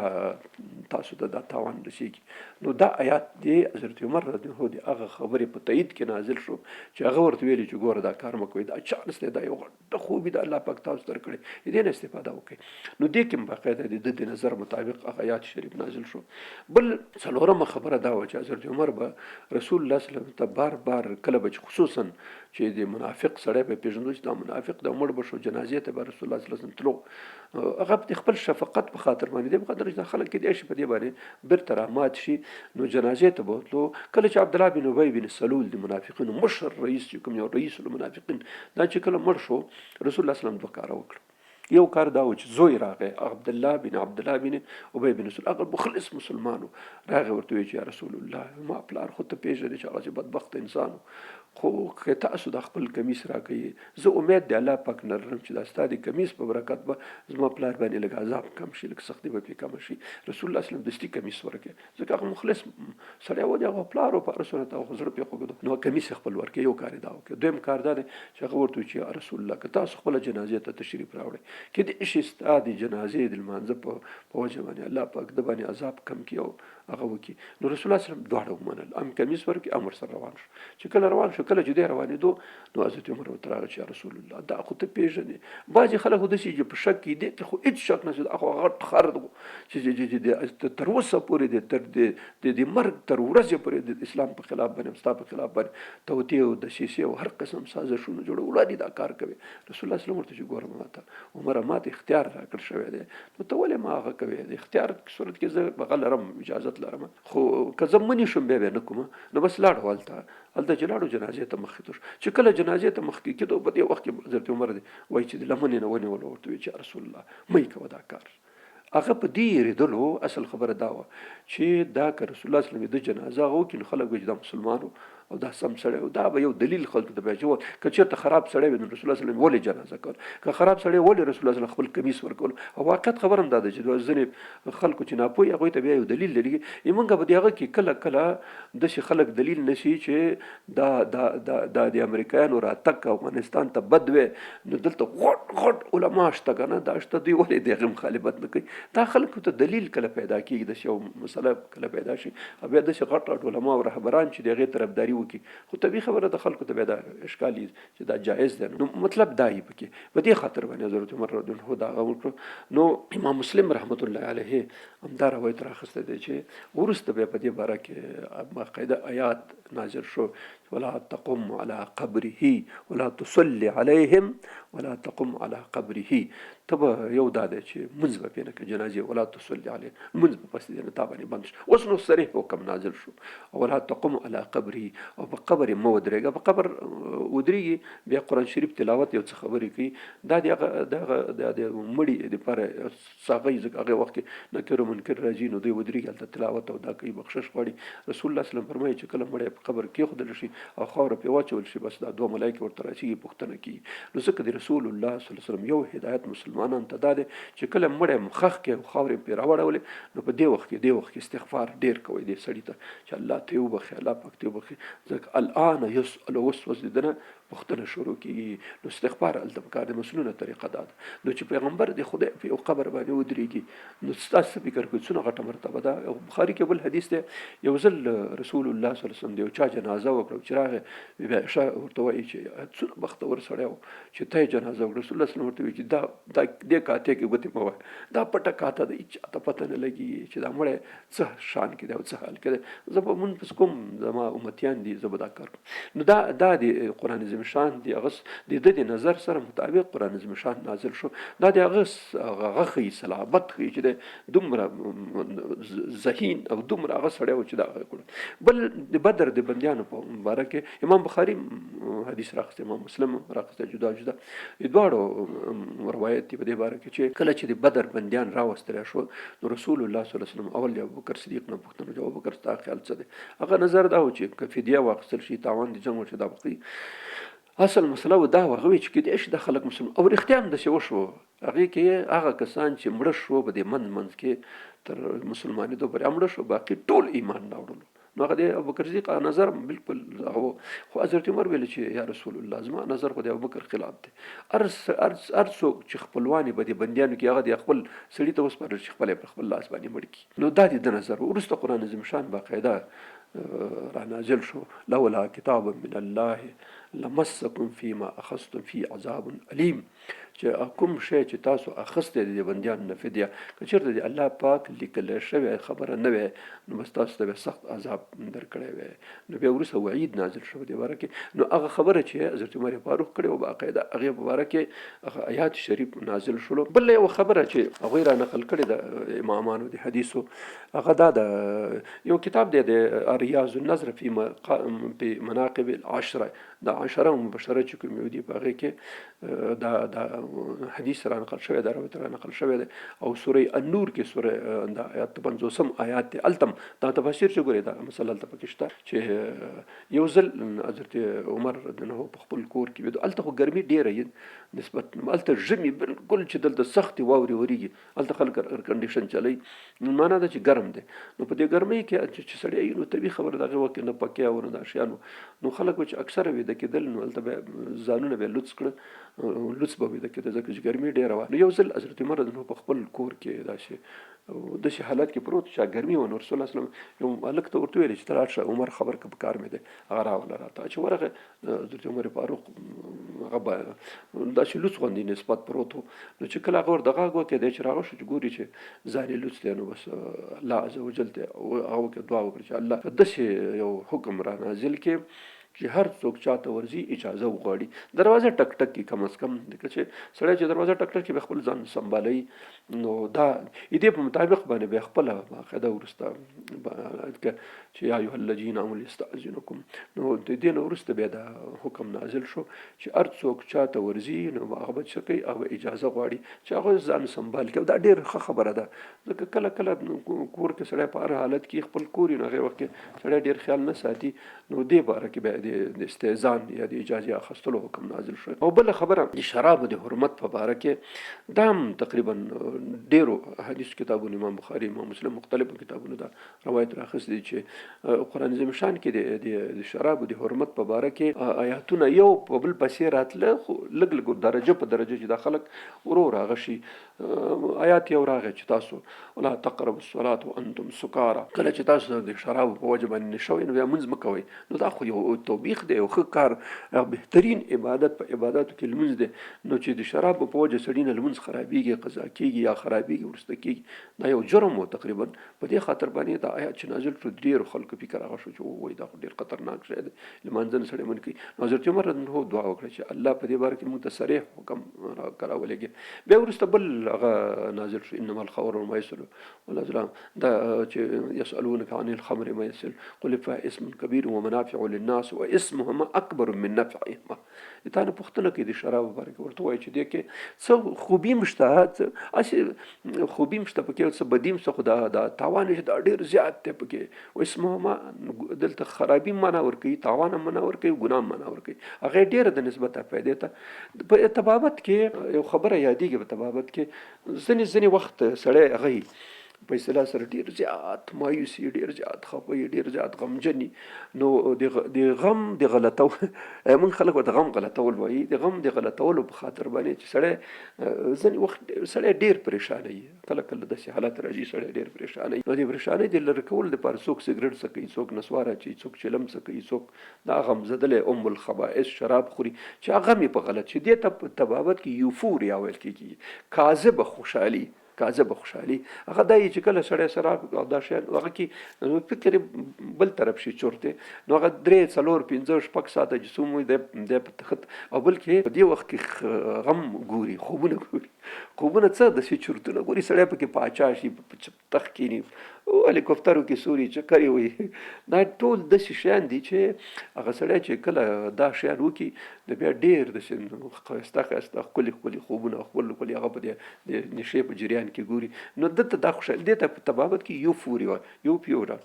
[SPEAKER 2] تاسو ته دا تاوان رسیږي. نو دا آیات دی حضرت عمر رضی الله عنه د هغه خبرې په تایید کې نازل شو چې هغه ورته ویلي چې ګوره، دا کار مه کوئ، دا چانس دی، دا یو غټ خوبي د الله پاک تاسو درکړی، دې نه استفاده وکړئ. نو دې کې باقاعده د ده د نظر مطابق هغه آیات شریف نازل شو. بل څلورمه خبره دا وه چې حضرت عمر به رسول الله صلی الله علیه وسلم ته بار بار کله به چې خصوصا چې د منافق سړی به پېژندو چې دا منافق دی، مړ به شو، جنازې ته به رسول الله صلی الله علیه وسلم تلو، هغه د خپل شفقت په خاطر باندې، دې په خاطر چې دا خلک کېدای شي په دې باندې بیرته رامات شي، نو جنازې ته به تلو. کله چې عبدالله بن ابی بن سلول، د منافقینو مشر رئیس، چې کوم یو رئیس المنافقین، دا چې کله مړ شو، رسول الله صلی الله علیه وسلم دوه کاره وکړه. یو کار دا و چې زوی راغی، عبدالله بن عبدالله بن ابی بن سلول، هغه مخلص مسلمان و، راغی ورته ویې چې یا رسول الله، ما پلار خو ته پېژنې چې هغسې بدبخته انسان و، خو که تاسو دا خپل کمیس راکوي، زه امید د الله پاک نه لرم چې دا ستا د کمیس په برکت به زما پلار باندې لږ عذاب کم شي، لږ سختي به پرې کمه شي. رسول الله صلی الله علیه وسلم دستي کمیس ورکړي، ځکه هغه مخلص سړی و، د هغه پلار و، په هر صورت هغه زړه پرې خوږېدو، نو کمیس یې خپل ورکړي. یو کار یې دا وکړ. دویم کار دا دی چې هغه ورته وویل چې یا رسول الله، که تاسو خپله جنازې ته تشریف راوړئ، کېدای شي ستا د جنازې د لمانځه په وجه باندې الله پاک ده باندې عذاب کم کړي او هغه وکړي. نو رسول الله صلی الله علیه وسلم دواړه ومنل، هم کمیس ورکړي هم ورسره روان شو. چې کله روان شو، کله چې دی روانېدو نو حضرت عمر ورته راغی چې یا رسول الله، دا خو ته پېژنې، بعضې خلک خو داسې چې په شک کې دي، ته خو هېڅ شک نه شي، دا خو غټ خر دی چې تر اوسه پورې د تر د مرګ تر ورځې پورې د اسلام په خلاف باندې، ستا په خلاف باندې توطیې او دسیسې او هر قسم سازشونه جوړول، ولې دا کار کوي؟ رسول الله صلی الله علیه وسلم ورته چې ګوره ماته عمره، ماته اختیار راکړ شوی دی، نو ته ولې ما هغه کوې؟ د اختیار صورت کې زه هغه لرم، اجازت لرم، خو که زه منې شوم بیا بیا نه کوم. نو بس لاړو هلته. هلته چې لاړو، جنازې ته مخکې شو. چې کله جنازې ته مخکې کېدو، په دې وخت کې حضرت عمر دی وایي چې د لمنې نه ونیولو، ورته وایي چې رسول الله، مه یې کوه دا کار. هغه په دې یریدلو، اصل خبره دا وه چې دا که رسول الله صلی الله علیه وسلم د جنازه هغه وکړي نو خلک به چې دا مسلمان او دا سم سړی او دا به یو دلیل خلکو ته بیا چې که چېرته خراب سړی وي نو رسول الله صلی الله علیه وسلم ولې جنازه کول؟ که خراب سړی ولې رسول الله صلی الله علیه وسلم خپل کمیس ورکول؟ او واقعیت خبره هم دا ده چې ځینې خلکو چې ناپوهي، هغوی ته بیا یو دلیل لري. موږ به د هغه کې کله کله داسې خلک دلیل نشي چې دا دا دا دا د امریکایانو راتګ افغانستان ته بد وی، نو دلته غټ غټ علما شته که نه دا شته، دوی ولې د هغې مخالفت نه کوي؟ دا خلکو ته دلیل کله پیدا کېږي، داسې یو مسله کله پیدا شي او بیا داسې غټ غټ علما او رهبران چې د هغې طرفداري وکړي. خو طبیعي خبره ده، خلکو ته بیا دا اشکال وي چې دا جایز دی. نو مطلب دا یې پکې په دې خاطر باندې حضرت عمر رضی الله عنه دا هغه وکړو. نو امام مسلم رحمت الله علیه هم دا روایت راخسته دی چې وروسته بیا په دې باره کې باقاعده آیات نازل شو، ولا تقم على قبره ولا تصلي عليهم ولا تقم على قبره. ته به یو دا دی چې مونځ به پرې نه کوې جنازې، ولا تصلي عليه، مونځ به پسې دی نه تا باندې بند شو. اوس نو صریح حکم نازل شو، ولا تقم على قبره، او په قبر یې مه ودرېږه. په قبر ودرېږي بیا قرآن شریف تلاوت یو څه خبرې کوي، دا د هغه د مړي دپاره ساغه یي، ځکه هغه وخت کې نکیر او منکر راځي، نو دوی ودرېږي هلته تلاوت او دا کوي، بخشش غواړي. رسول الله صلی الله علیه وسلم فرمایي چې کله مړی په قبر کېښودل شي او خاوره پرې واچول شي، بس دا دوه ملایکې ورته راسیږي پوښتنه کوي. نو ځکه د رسول الله صلی الله علیه وسلم یو هدایت مسلمانانو ته دا دی چې کله مړی مو ښخ کړي او خاورې پرې راوړولې، نو په دې وخت کې استغفار ډېر کوئ دې سړي ته چې الله ته یې وبخښي، الله پاک ته یې وبخښي، ځکه الان یسأل، اوس اوس د ده نه پوښتنه شروع کیږي. نو استغفار هلته پکار دی، مسنونه طریقه دا ده. نو چې پیغمبر د خدای په یو قبر باندې ودرېږي، نو تاسو څه فکر کوئ څونه غټه مرتبه ده. بخاري کې بل حدیث دی، یو ځل رسول الله صلی الله علیه وسلم د یو چا جنازه وکړه، چې راغی بیا عایشه ورته وایي چې څونه بختور سړی و چې ته یې جنازه وکړه. رسول الله صلی الله علیه وسلم ورته وایي چې دا دې کاتې کې ګوتې مه وایه، دا پټه کاته ده، هېچا ته پته نه لګي چې دا مړی څه شان کې دی او څه حال کې دی. زه به مونږ پس کوم، زما امتیان دي، زه به دا کار کوم. نو دا د قرآن عظیم شان دی، هغه د ده د نظر سره مطابق قرآن عظیم شان نازل شو. دا د هغه هغه ښیي، صلابت ښیي چې دی دومره ذهین او دومره هغه سړی و چې دا هغه کړو. بل د بدر د بندیانو په باره کې امام بخاري حدیث راخستی، امام مسلم راخستی، جدا جدا د دواړو روایت دی په دې باره کې چې کله چې د بدر بندیان راوستل شو، نو رسول الله صلی الله علیه وسلم اول د ابوبکر صدیق نه پوښتنه وکړه، ابوبکر ستا خیال څه دی؟ هغه نظر دا و چې که فدیه واخیستل شي، تاوان د جنګ وشي، دا به اصل مسله و دا وه. هغه وایي چې کېدای شي دا خلک مسلمان، او رښتیا هم داسې وشو. هغې کې هغه کسان چې مړه شو په دې منځ منځ کې تر مسلمانېدو پورې مړه شو، باقي ټول ایمان راوړلو. نو هغه د ابوبکر صدیق نظر بالکل هغه و. خو حضرت عمر ویل چې یا رسول الله، زما نظر خو د ابوبکر خلاف دی. هر څوک چې خپلوان یې په دې بندیانو کې، هغه د خپل سړي ته وسپارل چې خپل یې پر خپل لاس باندې مړ کړي. نو دا د ده نظر و. وروسته قرآن عظیم شان باقاعده را نازل شو، لولا کتاب من الله لمسکم فیما اخذتم فی عذاب الیم، چې کوم شی چې تاسو اخیستی دی د بندیانو نه فدیه، که چېرته د الله پاک لیکل شوې خبره نه وی، نو بس تاسو ته به سخت عذاب درکړی وی. نو بیا وروسته وعید نازل شو په دې باره کې. نو هغه خبره چې حضرت عمر فاروق کړې وه، باقاعده هغې په باره کې هغه آیات شریف نازل شولو. بله یوه خبره چې هغوی را نقل کړې ده امامانو د حدیثو، هغه دا ده، یو کتاب دی د ریاض النظر فی مناقب العشره، د عشره مبشره چې کوم یو دی په هغې کې دا دا حدیث را نقل شوی دا روایت را نقل شوی دی. او سوره النور کې سوره دا آیات 50 آیات دی، هلته دا تفاسیر چې ګورې دا مسله هلته پکې شته چې یو ځل حضرت عمر رضی الله په خپل کور کې ویده. هلته خو ګرمي ډېره یي نسبت، هلته ژمي بالکل چې دلته سختې واورې وریږي، هلته خلک ایر کنډیشن چلوي، نو معنا دا چې ګرم دی. نو په دې ګرمۍ کې چې سړی وي، نو طبیعي خبره ده هغې وخت کې نه پکې او نه دا شیان وو، نو خلک به چې اکثره ویده کېدل، نو هلته به ځانونه به لوڅ کړل، لوڅ به ویده کېده ځکه چې ګرمي ډېره وه. نو یو ځل حضرت عمر رضی الله په خپل کور کې داسې داسې حالت کې پروت چې ګرمي وه. نو رسول الله صلی الله علیه وسلم یو هلک ته ورته وویل چې ته لاړ شه عمر خبر که په کار مې دی. هغه راغله راته، چې ورغی حضرت عمر فاروق هغه به داسې لوڅ غوندې نسبت پروت و. نو چې کله هغه ورته غږ وکړ، دی چې راغی شو چې ګوري چې ځان یې لوڅ دی، نو بس الله عز وجل ته هغه وکړه دعا وکړه چې الله داسې یو حکم را نازل کړي چې هر څوک چاته ورځي اجازه وغواړي، دروازه ټک ټک کړي، کم از کم ځکه چې سړی چې دروازه ټک ټک کړي بیا خپل ځان سمبالوي. نو دا دې په مطابق باندې بیا خپله باقاعده وروسته چې یا ایها الذین آمنوا یستأذنکم، نو د دې نه وروسته بیا دا حکم نازل شو چې هر څوک چاته ورځي نو هغه به څه کوي، هغه اجازه غواړي چې هغه ځان سمبال کړي. او دا ډېر ښه خبره ده، ځکه کله کله کور کې سړی په هر حالت کې خپل کور وي، نو هغې وخت کې سړی ډېر خیال نه ساتي. نو دې باره کې بیا د استئذان یا د اجازې اخستلو حکم نازل شو. او بله خبره د شرابو د حرمت په باره کې، دا هم تقریبا ډیرو حدیث کتابونو، امام بخاري، امام مسلم، مختلفو کتابونو دا روایت راخیستی دی چې قرآن عظیم شان کې د شرابو د حرمت په باره کې آیاتونه یو په بل پسې راتله، خو لږ لږ درجه په درجه چې دا خلک ورو راغه شي. آیات یو راغی چې تاسو ولا تقربوا الصلاة وانتم سکارا، کله چې تاسو د شرابو په وجه باندې نشه وئ نو بیا لمونځ مه کوئ. نو دا خو یو توبیخ دی، یو ښه کار، بهترین عبادت په عباداتو کې لمونځ دی، نو چې د شرابو په وجه سړي نه لمونځ خرابیږي، قضا کیږي یا خرابیږي، وروسته کیږي، دا یو جرم و تقریبا. په دې خاطر باندې دا آیات چې نازل شو، ډېرو خلکو فکر هغه شو چې وای دا خو ډېر خطرناک شی دی، لمانځه نه سړی منع کوي. نو حضرت عمر رضی الله دعا وکړه چې الله په دې باره کې موږ ته صریح حکم راولېږي. بیا وروسته بل هغه نازل شو، انما الخمر والمیسر والازلام، دا چې یسألونک عن الخمر میسر قل فيها اسم کبیر ومنافع للناس واسمهما اکبر من نفعهما. تا نه پوښتنه کوي د شرابو باره کې، ورته وایي چې دې کې څه خوبي هم شته، هسې خوبي هم شته پکې او څه بدي هم شته، خو دا تاوان یې چې دا ډېر زیات دی پکې. اسمهما دلته خرابي هم معنا ورکوي، تاوان هم معنا ورکوي، ګناه هم معنا ورکوي، هغه یې ډېره د نسبت فایدې ته. په طبابت کې یو خبره یادېږي، په طبابت کې ځینې ځینې وخت سړی هغه په اصطلاح سره ډیر زیات مایوس وي، ډیر زیات خفه وي، ډیر زیات غمجن وي. نو د غم د غلطو، موږ خلک ورته غم غلطول وایي، د غم د غلطولو په خاطر باندې چې سړی ځینې وخت سړی ډیر پریشانه وي، کله کله داسې حالت راځي سړی ډیر پریشانه وي، نو د پریشانۍ د لرې کولو دپاره څوک سګرټ څکوي، څوک نسوار اچوي، څوک چلم څکوي، څوک دا غم زدلی ام الخبائث شراب خوري چې هغه غم یې په غلط شي. دې ته په طبابت کې یوفوریا ویل کېږي، کاذبه خوشحالي. کاذبه خوشحالي هغه دا چې کله سړی سره او دا شیان هغه کې فکر بل طرف شي چورته، نو هغه درې څلور پنځه شپږ ساعته چې څومره دی دی په تخت او بلکې په دې وخت کې غم ګوري، خوبونه ګوري، خوبونه څه داسې چورتونه ګوري، سړی پکې پاچا شي، په تخت کښېني، هلیکوپترو کې سوري چکرې وهي. دا ټول داسې شیان دي چې هغه سړی چې کله دا شیان وکړي نو بیا ډېر داسې ښایسته ښایسته ښکلي ښکلي خوبونه خپل ښکلي هغه په دې د نشې په جریان کې ګوري. نو ده ته دا خوشحالي، دې ته په طبابت کې یوفوریا وایي، یوفیورا.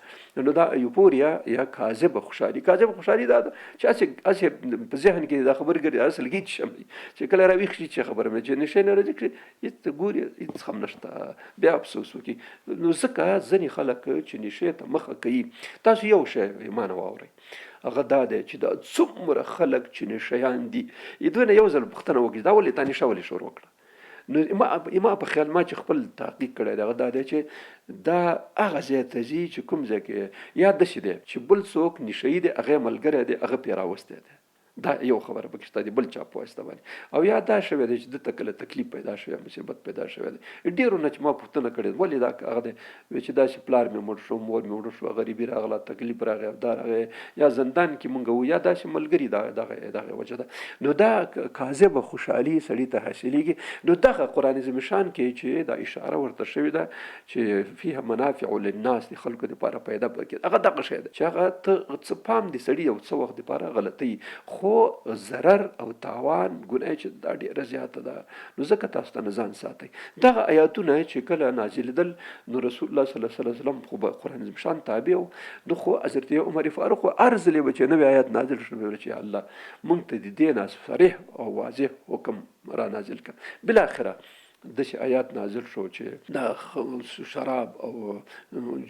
[SPEAKER 2] نو دا یوفوریا یا کاذبه خوشحالي، کاذبه خوشحالي دا ده چې هسې هسې په ذهن کې دا خبرې ګرځي، اصل کې هېڅ شی هم نه، چې کله راویښ شي چې خبره مې چې نشې نه راځي کړي هېڅ ګوري هېڅ هم نشته، بیا افسوس وکړي. نو ځکه ځینې خلک چې نشې ته مخه کوي، تاسو یو شی ایمان واورئ، هغه دا دی چې دا څومره خلک چې نشیان دي، دوی نه یو ځل پوښتنه وکړي دا ولې تا نشه ولې شروع کړه؟ نو ما په خیال ما چې خپل تحقیق کړی دی هغه دا دی چې دا هغه ځای ته ځي چې کوم ځای کې یا داسې دی چې بل څوک نشه دی، هغه ملګری دی، هغه پرې راوستی دی، دا یو خبره پکې شته دی بل چا په واسطه باندې، او یا دا شوی دی چې ده ته کله تکلیف پیدا شوی، مصیبت پیدا شوی دی. ډېرو نه چې ما پوښتنه کړې ولې دا هغه دی، وی چې داسې پلار مې مړ شو، مور مې مړ شو، غریبي راغله، تکلیف راغی، دا راغی، یا زندان کې مونږ وو، یا داسې ملګري، دا دغه دغه وجه ده. نو دا کاذبه خوشحالي سړي ته حاصلېږي. نو دغه قرآن عظیم شان کې چې دا اشاره ورته شوې ده چې فیها منافع للناس، د خلکو دپاره پیدا پکې، هغه دغه شی دی چې هغه ته څه پام د سړي یو څه وخت دپاره غلطي، خو ضرر او تاوان ګناه چې دا ډېره زیاته ده، نو ځکه تاسو ته نه ځان ساتئ. دغه آیاتونه چې کله نازلېدل نو رسول الله صلی الله علیه وسلم خو به قرآن عظیم شان تابع و، نو خو حضرت عمر فاروق هر ځلې به چې نوی آیات نازل شو نو چې الله مونږ ته د دې نه صریح او واضح حکم را نازل کړه. بالاخره داسې آیات نازل شو چې دا شراب او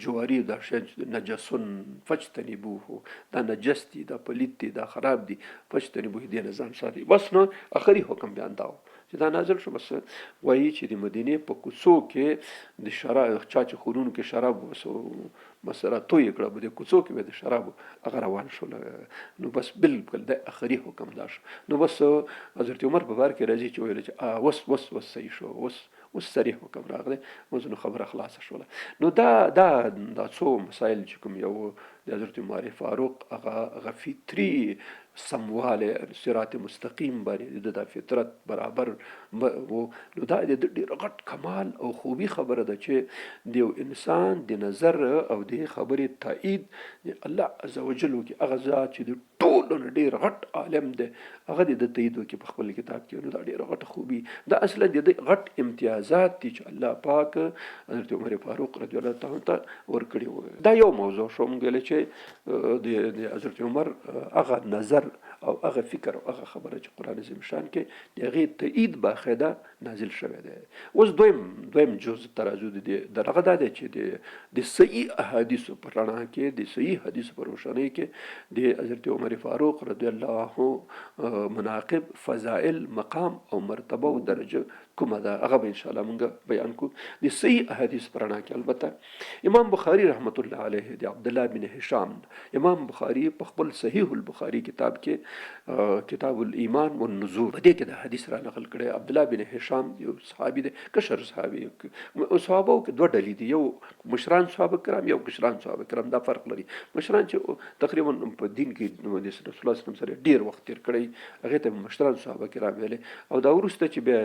[SPEAKER 2] جواری دا شیان چې نجسون فاجتنبوه، دا نجس دي، دا پلیت دي، دا خراب دي، فاجتنبوه، دې نه ځان ساتي. بس نو اخري حکم بیان دا و چې دا نازل شو. بس وایي چې د مدینې په کوڅو کې د شراب چا چې خورونو کې شراب وسو بس را توی کړه، په دې کوڅو کې به د شرابو هغه روان شول. نو بس بالکل د اخري حکم دا شو. نو بس حضرت عمر په بار کې راځي چې ویل چې وس وس وس صحیح شو، وس اوس صریح حکم راغلی، اوس نو خبره خلاصه شوله. نو دا دا دا څو مسایل چې کوم یو د حضرت عمر فاروق هغه فطري سموالی، صراط مستقیم باندې د دا فطرت برابر وو، نو دا د ډېر غټ کمال او خوبي خبره ده چې د یو انسان د نظر او د خبرې تایید د الله عز وجل وکړي، هغه ذات چې د ټولو نه ډېر غټ عالم دی هغه دې د تایید وکړي په خپل کتاب کې. نو دا ډېره غټه خوبي دا اصلا د دې غټ امتیازات دي چې الله پاک حضرت عمر فاروق رضی الله تعالی ته ورکړي وو. دا یو موضوع شو. موږ ویل چې چې د حضرت عمر هغه نظر او هغه فکر او هغه خبره چې قرآن عظیم شان کې د هغې تایید باقاعده نازل شوی دی. اوس دویم جز ترازو د دې دغه دا دی چې د صحیح احادیثو په رڼا کې، د صحیح حدیثو په روشنۍ کې د حضرت عمر فاروق رضی الله عنه مناقب، فضائل، مقام او مرتبه او درجه کومه ده، هغه به ان شاء الله مونږ بیان کو د صحیح احادیث په رڼا کې. البته امام بخاری رحمت الله علیه د عبد الله بن هشام، امام بخاری په خپل صحیح البخاری کتاب کې کتاب الایمان والنذور په دې کې د حدیث را نقل کړی. عبد الله بن هشام یو صحابي دی، کشر صحابي. صحابه کې دوه ډلې دي، یو مشران صحابه کرام، یو کشران صحابه کرام، دا فرق لري. مشران چې تقریبا په دین کې د رسول الله صلی الله علیه وسلم سره ډیر وخت تیر کړی، هغه ته مشران صحابه کرام ویلې، او دا وروسته چې بیا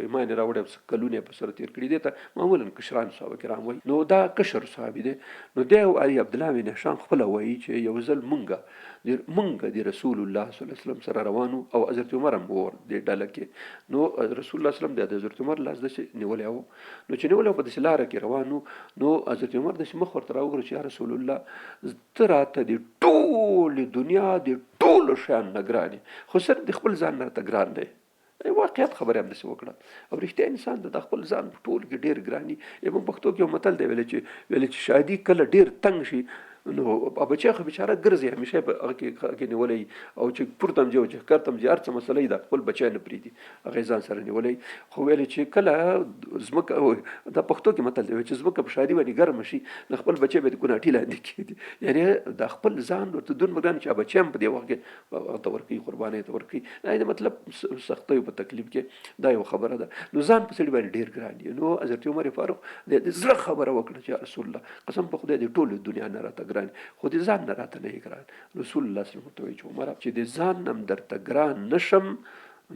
[SPEAKER 2] ایمان راوړی او کلونه په سره تیر کړي دي ته معمولا کشران صحابه کرام وایي. نو دا کشر صحابي دی. نو دی او علی عبد الله بن هشام خپل وایي چې یو ځل مونږه د رسول الله صلی الله علیه وسلم سره روانو او حضرت عمر هم ور دې ډله کې. نو رسول الله صلی الله علیه وسلم د حضرت عمر لاس داسې نیولی و، نو چې نیولی په داسې لاره کې روانو، نو حضرت عمر داسې مخ ورته راوګرځاوه چې یا رسول الله، ته راته د ټولې دنیا د ټولو شیانو نه ګران یې، خو صرف د خپل ځان نه راته ګران دی. واقعیت خبره هم داسې وکړه. او رښتیا انسان ته د خپل ځان په ټولو کې ډېر ګران وي. په پښتو کې یو متل دی، ویلی چې شادي کله ډېر تنګ شي نو بچی خو بیچاره ګرځي، همیشه په هغه کې نیولی، او چې پورته هم ځي او چې ښکته هم ځي، هر څه مسله یې ده، خپل بچی نه پرېږدي، هغه یې ځان سره نیولی. خو ویلې چې کله ځمکه، دا پښتو کې متل دی چې ځمکه په شادي باندې ګرمه شي نو خپل بچی به د کوناټي لاندې کېږدي. یعنې دا خپل ځان ورته دونه ګران چې بچی هم په دې وخت کې هغه ته ورکوي، قربانۍ ته ورکوي. دا یې مطلب سختیو په تکلیف کې دا یو خبره ده. نو ځان په سړي باندې ډېر ګران دي. نو حضرت عمر فاروق د زړه خبره وکړه چې رسول الله، قسم په خدای د ټولو دنیا نه راته ګران، خو د ځان نه راته نه ګران. رسول الله صلی الله علیه وسلم ورته وایي چې عمره، چې د ځان نه هم درته ګران نه شم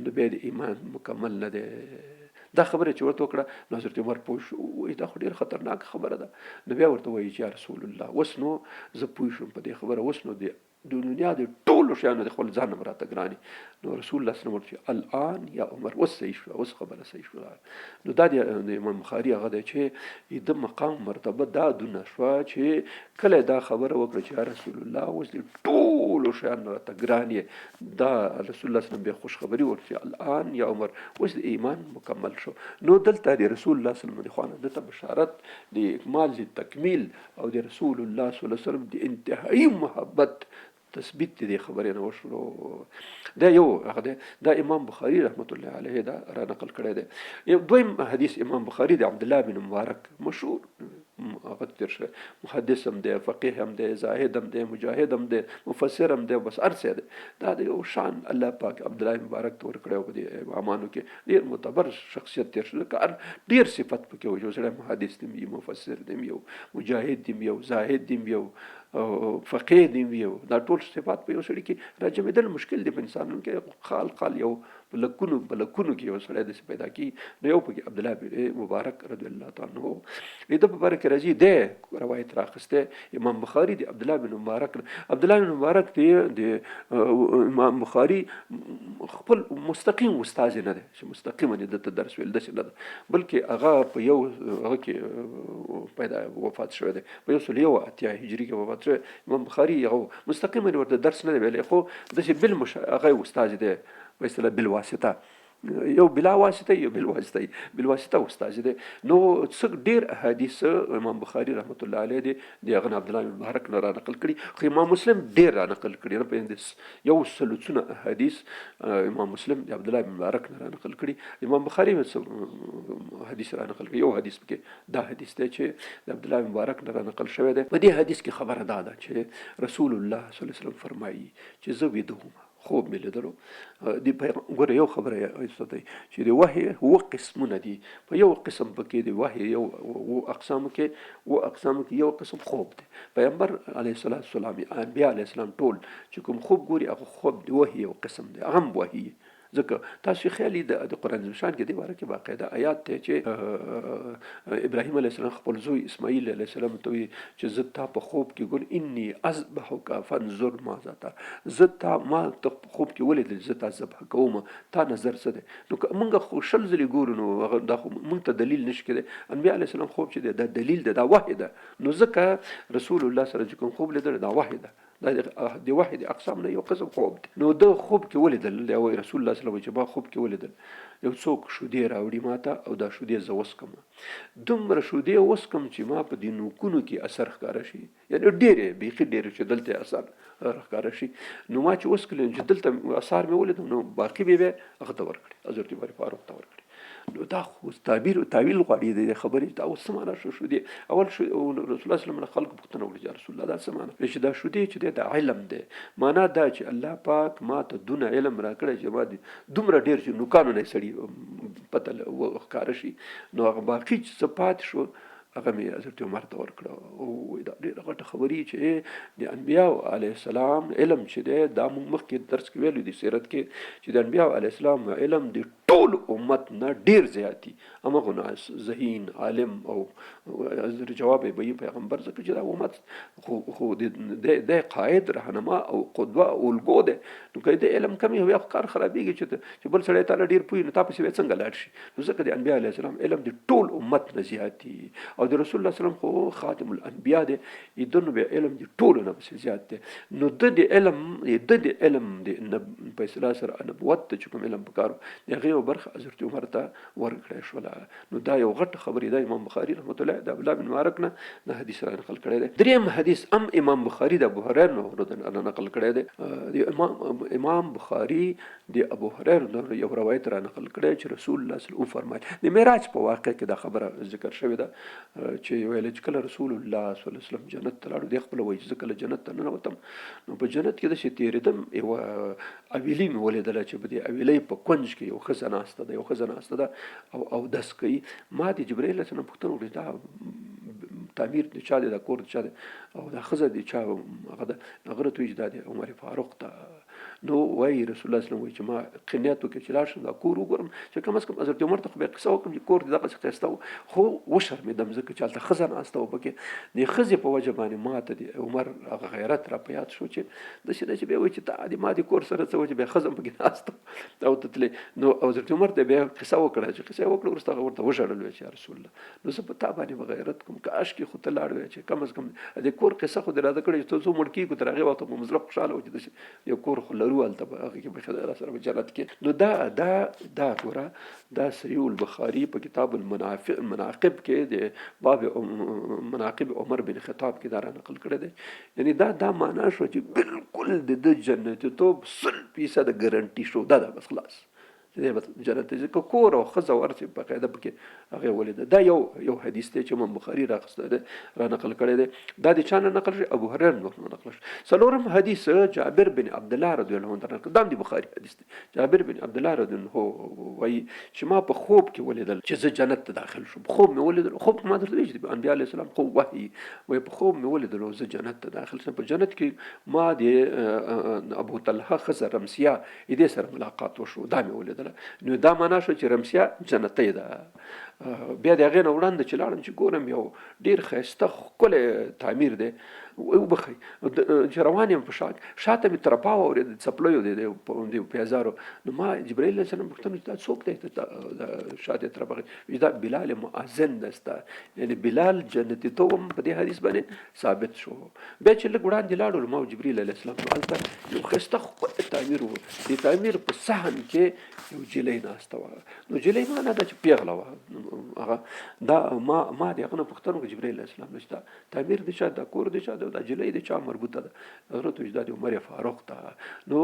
[SPEAKER 2] نو بیا د ایمان مکمل نه دی. دا خبره چې ورته وکړه نو حضرت عمر پوه شو، وایي دا خو ډېره خطرناکه خبره ده. نو بیا ورته وایي چې یا رسول الله، اوس نو زه پوه شوم په دې خبره، اوس نو د دنیا د ټولو شیانو د خپل ځان هم راته ګران. نو رسول الله صلی الله علیه وسلم ورته الان یا عمر، اوس صحیح شوه، اوس خبره صحیح شوه. نو دا د امام بخاري هغه دی چې د مقام مرتبه دا دونه شوه چې کله دا خبره وکړه چې یا رسول الله، اوس د ټولو شیانو راته ګران یې، دا رسول الله صلی الله علیه وسلم بیا خوشخبري ورکړه چې الان یا عمر، اوس د ایمان مکمل شو. نو دلته د رسول الله صلی الله علیه وسلم د خوا نه دته بشارت د اکمال، د تکمیل او د رسول الله صلی الله علیه وسلم د انتهایی محبت تثبیت دې خبرې نه وشولو. دا یو هغه دی، دا امام بخاری رحمت الله علیه دا را نقل کړی دی. یو دویم حدیث امام بخاری د عبد الله بن مبارک مشهور هغه تیر شوی، محدث هم دی، فقیه هم دی، زاهد هم دی، مجاهد هم دی، مفسر هم دی، بس هر څه دی. دا د یو شان الله پاک عبد الله مبارک ته ورکړی او په دې امامانو کې ډېر معتبر شخصیت تیر شو، لکه هر ډېر صفت پکې و، یو سړی محدث دی، یو مفسر دی، یو مجاهد دی، یو زاهد دی، یو فقیه دی، یو دا ټول صفات په یو سړي کې راجمېدل مشکل دی. په انسانانو کې خال خال یو په لکونو په لکونو کې یو سړی داسې پیدا کېږي. نو یو پکې عبدالله بن مبارک رضی الله تعالی عنه د ده په باره کې راځي، دی روایت راخستی امام بخاري د عبدالله بن مبارک. عبدالله بن مبارک دی د امام بخاري خپل مستقیم استاد نه دی چې مستقیما یې ده ته درس ویل، داسې نه ده، بلکې هغه په یو هغه کې پیدا وفات شوی دی، په 181 هجري کې وفات شوی. امام بخاري هغه مستقیما ورته درس نه دی ویلی، خو داسې بل هغه استاد دی په اصطلاح بالواسطه، یو بلا واسطه یو بل واسطه، بل واسطه استاد دی. نو څه ډیر احادیث امام بخاری رحمت الله علیه دی د هغه عبد الله بن مبارک نه را نقل کړي، خو امام مسلم ډیر را نقل کړي، نه په یو سلوڅونه احادیث امام مسلم د عبد الله بن مبارک نه را نقل کړي. امام بخاری حدیث را نقل کړي، یو حدیث پکې دا حدیث دی چې د عبد الله بن مبارک نه را نقل شوی دی. په دې حدیث کې خبره دا ده چې رسول الله صلی الله علیه وسلم فرمایي چې زه ویده وم، خوب مې لیدلو. د پیغام ګوره یو خبره یې چې د وحي اووه قسمونه دي، په یو قسم پکې د وحي یو اوو اقسامو کې یو قسم خوب دی. پیغمبر علیه الصلاة والسلام، انبیا علیه السلام ټول چې کوم خوب ګوري هغه خوب د وحي یو قسم دی، هغه هم وحي ځکه تاسو خیال د قرآن شان کې دی باره کې باقاعده آیات دی چې ابراهیم علیه السلام خپل زوی اسماعیل علیه السلام ته وی چې زه تا په خوب کې ګور، انی اذبحک فانظر ماذا ترى، زه تا ما ته په خوب کې ولیدل، زه تا ذبح کوم، تا نظر څه دی؟ نو که موږ خو شل ځلې ګورو نو هغه دا خو موږ ته دلیل نشي کېدای. انبیا علیه السلام خوب چې دی دا دلیل دی، دا وحی ده. نو ځکه رسول الله سره چې کوم خوب لیدل دا وحی ده، دا د وحی د اقسام نه یو قسم خوب دی. نو ده خوب کې ولیدل، دی وایي رسول الله صلی الله علیه وسلم چې ما خوب کې ولیدل یو څوک شودې راوړي ما ته او دا شودې زه وڅکم، دومره شودې وڅکم چې ما په دې نوکونو کې اثر ښکاره شي، یعنې ډېرې بیخي ډېرې چې دلته اثر ښکاره شي. نو ما چې وڅکلې چې دلته اثار مې ولیدل نو باقي مې بیا هغه ته ورکړې، حضرت عمر فاروق ته ورکړې. نو دا خو تعبیر او تاویل غواړي د دې خبرې، دا اوس څه معنا شو شودې؟ اول شو رسول الله صلی الله علیه وسلم خلکو پوښتنه وکړه چې رسول الله دا څه معنا؟ چې دا شودې چې دی دا علم دی، معنا دا چې الله پاک ما ته دونه علم راکړی چې ما دومره ډېر چې نوکانو نه سړي پته ښکاره شي. نو هغه باقي چې څه پاتې شو هغه مې حضرت عمر ته ورکړه. او دا ډېره غټه خبرې چې د انبیاء علیه السلام علم چې دی دا موږ مخکې درس کې ویلو دي سیرت کې چې د انبیاء علیه السلام علم د ټول امت نه ډېر زیات دي. همغه نه ذهین عالم او جواب یې به پیغمبر، ځکه چې دا امت خو د قائد رهنما او قدوه او الګو دی. نو که د علم کمی وي خو کار خرابېږي، چې بل سړی تا نه ډېر پوه نو تا پسې بیا څنګه لاړ شي. نو ځکه د انبیاء علیه السلام علم د ټول امت نه زیات دی، او د رسول الله سلام خو خاتم الانبیاء دی، ده نو بیا علم د ټولو نه پسې زیات دی. نو د د علم د د علم د په اصطلاح سره نبوت ته چې کوم علم پکار و د هغې یوه برخه حضرت عمر ته ورکړی شوله. نو دا یو غټه خبرې ده. امام بخاري رحمت الله د عبدالله بن مبارک نه دا حدیث را نقل کړی دی. دریم حدیث هم امام بخاري د ابو هریره نه نقل کړی دی. امام بخاري د ابو هریره نه یو روایت را نقل کړی چې رسول الله صلی الله علیه وسلم وفرمایل، د معراج په واقع کې دا خبره ذکر شوې ده چې ویل چې کله رسول الله صلی الله علیه وسلم جنت ته لاړو، دی خپله وایي چې زه کله جنت ته ننوتم نو په جنت کې داسې تېرېدم، یوه اویلۍ مې ولیدله چې په دې اویلۍ په کونج کې یو ښځه ناسته ده، یو ښځه ناسته ده او اودس کوي. ما د جبرائیل علیه السلام پوښتنه وکړه چې دا تعمیر د چا دی، دا کور د چا دی او دا ښځه د چا هغه ده؟ هغه راته وویل چې دا د عمر فاروق ده. نو وایي رسول الله صلی الله علیه وسلم وایي چې ما قنیت وکړ چې لاړ شم دا کور وګورم چې کم از کم حضرت عمر ته خو بیا قصه وکړم چې کور دې دغسې ښایسته و، خو وشرمېدم ځکه چې هلته ښځه ناسته وه پکې. د ښځې په وجه باندې ما ته د عمر هغه غیرت را په یاد شو چې داسې نه چې بیا وایي چې تا د ما د کور سره څه و چې بیا ښځه هم پکې ناسته او ته تلې. نو حضرت عمر ته بیا قصه وکړه، چې قصه یې وکړه وروسته هغه ورته وژړل ویل چې یا رسول الله نو زه په تا باندې به غیرت کوم، کاشکې خو ته لاړ وای چې کم از کم د کور قصه خو دې راته کړې چې ته څو مړ کېږو تر هغې وخته به مو زړه خوشحاله و چې داسې یو کور خو لرو هلته به هغه کې به ښه را سره په جنت کې. نو دا دا دا ګوره دا صحیح البخاري په کتاب المناقب کې د باب مناقب عمر بن خطاب کې دا را نقل کړی دی. یعنی دا دا معنا شو چې بالکل د ده جنتیتوب 100% ګرنټي شو، دا ده بس خلاص دی بس جنت ته ځي، که کور او ښځه ورسي باقاعده پکې هغې ولیده. دا یو یو حدیث دی چې امام بخاري راخستی دی، را نقل کړی دی. دا د چا نه نقل شوی؟ ابو هریره نه نقل شوی. څلورم حدیث جابر بن عبدالله رضی الله عنه نقل، دا هم د بخاري حدیث دی. جابر بن عبدالله رضی الله عنه وایي چې ما په خوب کې ولیدل چې زه جنت ته داخل شوم. خوب مې ولیدل، خوب ما درته ویل چې د انبیا علیه السلام خوب وحي وایي، په خوب مې ولیدل او زه جنت ته داخل شوم. په جنت کې ما د ابو طلحه ښځه رمسیه دې سره ملاقات وشو، دا مې ولیدله. نو دا معنا شو چې رمسیا جنتۍ ده. بیا د هغې نه وړاندې چې لاړم چې ګورم یو ډېر ښایسته ښکلی تعمیر دی، وبخښئ چې روان یم په شا شاته مې ترپا واورېده د څپلیو د پیزارو. نو ما جبرائیل علیه السلام پوښتنه چې دا څوک دی شاته ترپا؟ دا بلال مؤذن دی ستا، یعنې بلال جنتي توب هم په دې حدیث باندې ثابت شو. بیا چې لږ وړاندې لاړو ما او جبرئیل علیه السلام، نو هلته یو ښایسته ښکلی تعمیر و. د تعمیر په صحن کې یو جلۍ ناسته وه. نو جلۍ معنا دا چې پیغله وه هغه. دا ما ما د هغه نه پوښتنه وکړه جبرئیل علیه السلام چې دا تعمیر د چا، دا کور د چا دی، دا جلۍ د چا مربوطه ده؟ حضرت وایي چې دا د عمر فاروق ده. نو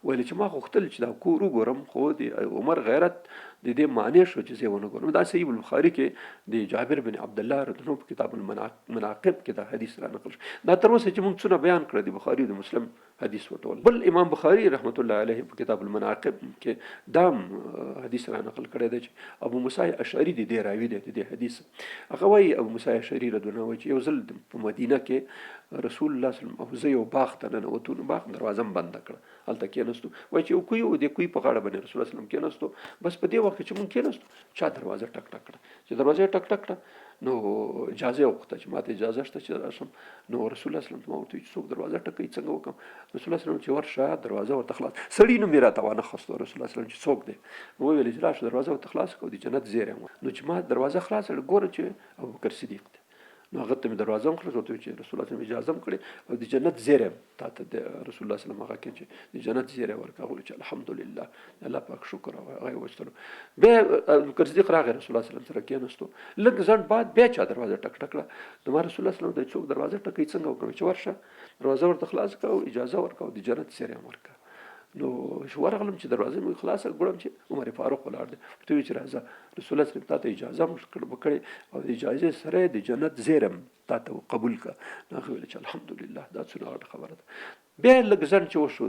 [SPEAKER 2] ویل چې ما غوښتل چې دا کور وګورم، خو د عمر غیرت د دې معنی شو چې زه یې ونه ګورم. دا صحیح البخاري کې د جابر بن عبدالله رضی الله عنه په کتاب المناقب کې دا حدیث را نقل شو. دا تر اوسه چې موږ څونه بیان کړه د بخاري د مسلم حدیث وټول. بل امام بخاري رحمت الله علیه په کتاب المناقب کې دا حدیث را نقل کړی دی چې ابو موسی اشعری د دې راوي دی د دې حدیث. هغه وایي ابو موسی اشعری رضی الله عنه چې یو ځل په مدینه کې رسول الله صلی الله علیه وسلم او زه یو باغ ته ننوتو، نو باغ دروازه هم بنده کړه، هلته کېناستو. وایي چې یو کوی و، د کوی په غاړه باندې رسول الله صلی الله علیه وسلم کېناستو. بس په دې وخت کې چې مونږ کېناستو، چا دروازه ټک ټک کړه. چې دروازه یې ټک ټک کړه، نو اجازه یې وغوښته چې ماته اجازه شته چې راشم. نو رسول الله صلی الله علیه وسلم ته ما ورته وویل چې څوک دروازه ټکوي، څنګه وکړم؟ رسول الله صلی الله علیه وسلم چې ورشه دروازه ورته خلاص، سړي نوم یې راته وانه خستو. رسول الله صلی الله علیه وسلم چې څوک دی؟ نو وویل چې راشه دروازه ورته خلاصه کړه او د جنت زیری هم. نو چې ما دروازه خلاصه کړه، ګوره چې ابوبکر صدیق دی. نو هغه ته مې دروازه هم خلاصه، ورته چې رسول الله صلی الله علیه وسلم اجازه هم کړې او د جنت زیری هم تا ته د رسول الله صلی الله علیه وسلم هغه کې چې د جنت زیری ورکړه. هغه چې الحمدلله، الله پاک شکر، او هغه یې وستلو. بیا ابوبکر صدیق راغی، رسول الله صلی الله علیه وسلم سره کېناستو. لږ ځنډ بعد بیا چا دروازه ټک ټک کړه. نو ما رسول الله صلی الله علیه وسلم ته څوک دروازه ټکوي، څنګه وکړم؟ چې ورشه دروازه ورته خلاصه کړه او اجازه ورکړه او د جنت زیری هم ورکړه. نو چې ورغلم چې دروازه مې خلاصه ګورم چې عمر فاروق ولاړ دی. ورته وویل چې راځه، رسول الله صلی الله علیه وسلم تا ته اجازه هم وکړې او د اجازې سره د جنت زیرم تا ته قبول کړه. نو هغه ویل چې الحمدلله، دا څومره غټه خبره ده. بیا لږ ځنډ چې وشو،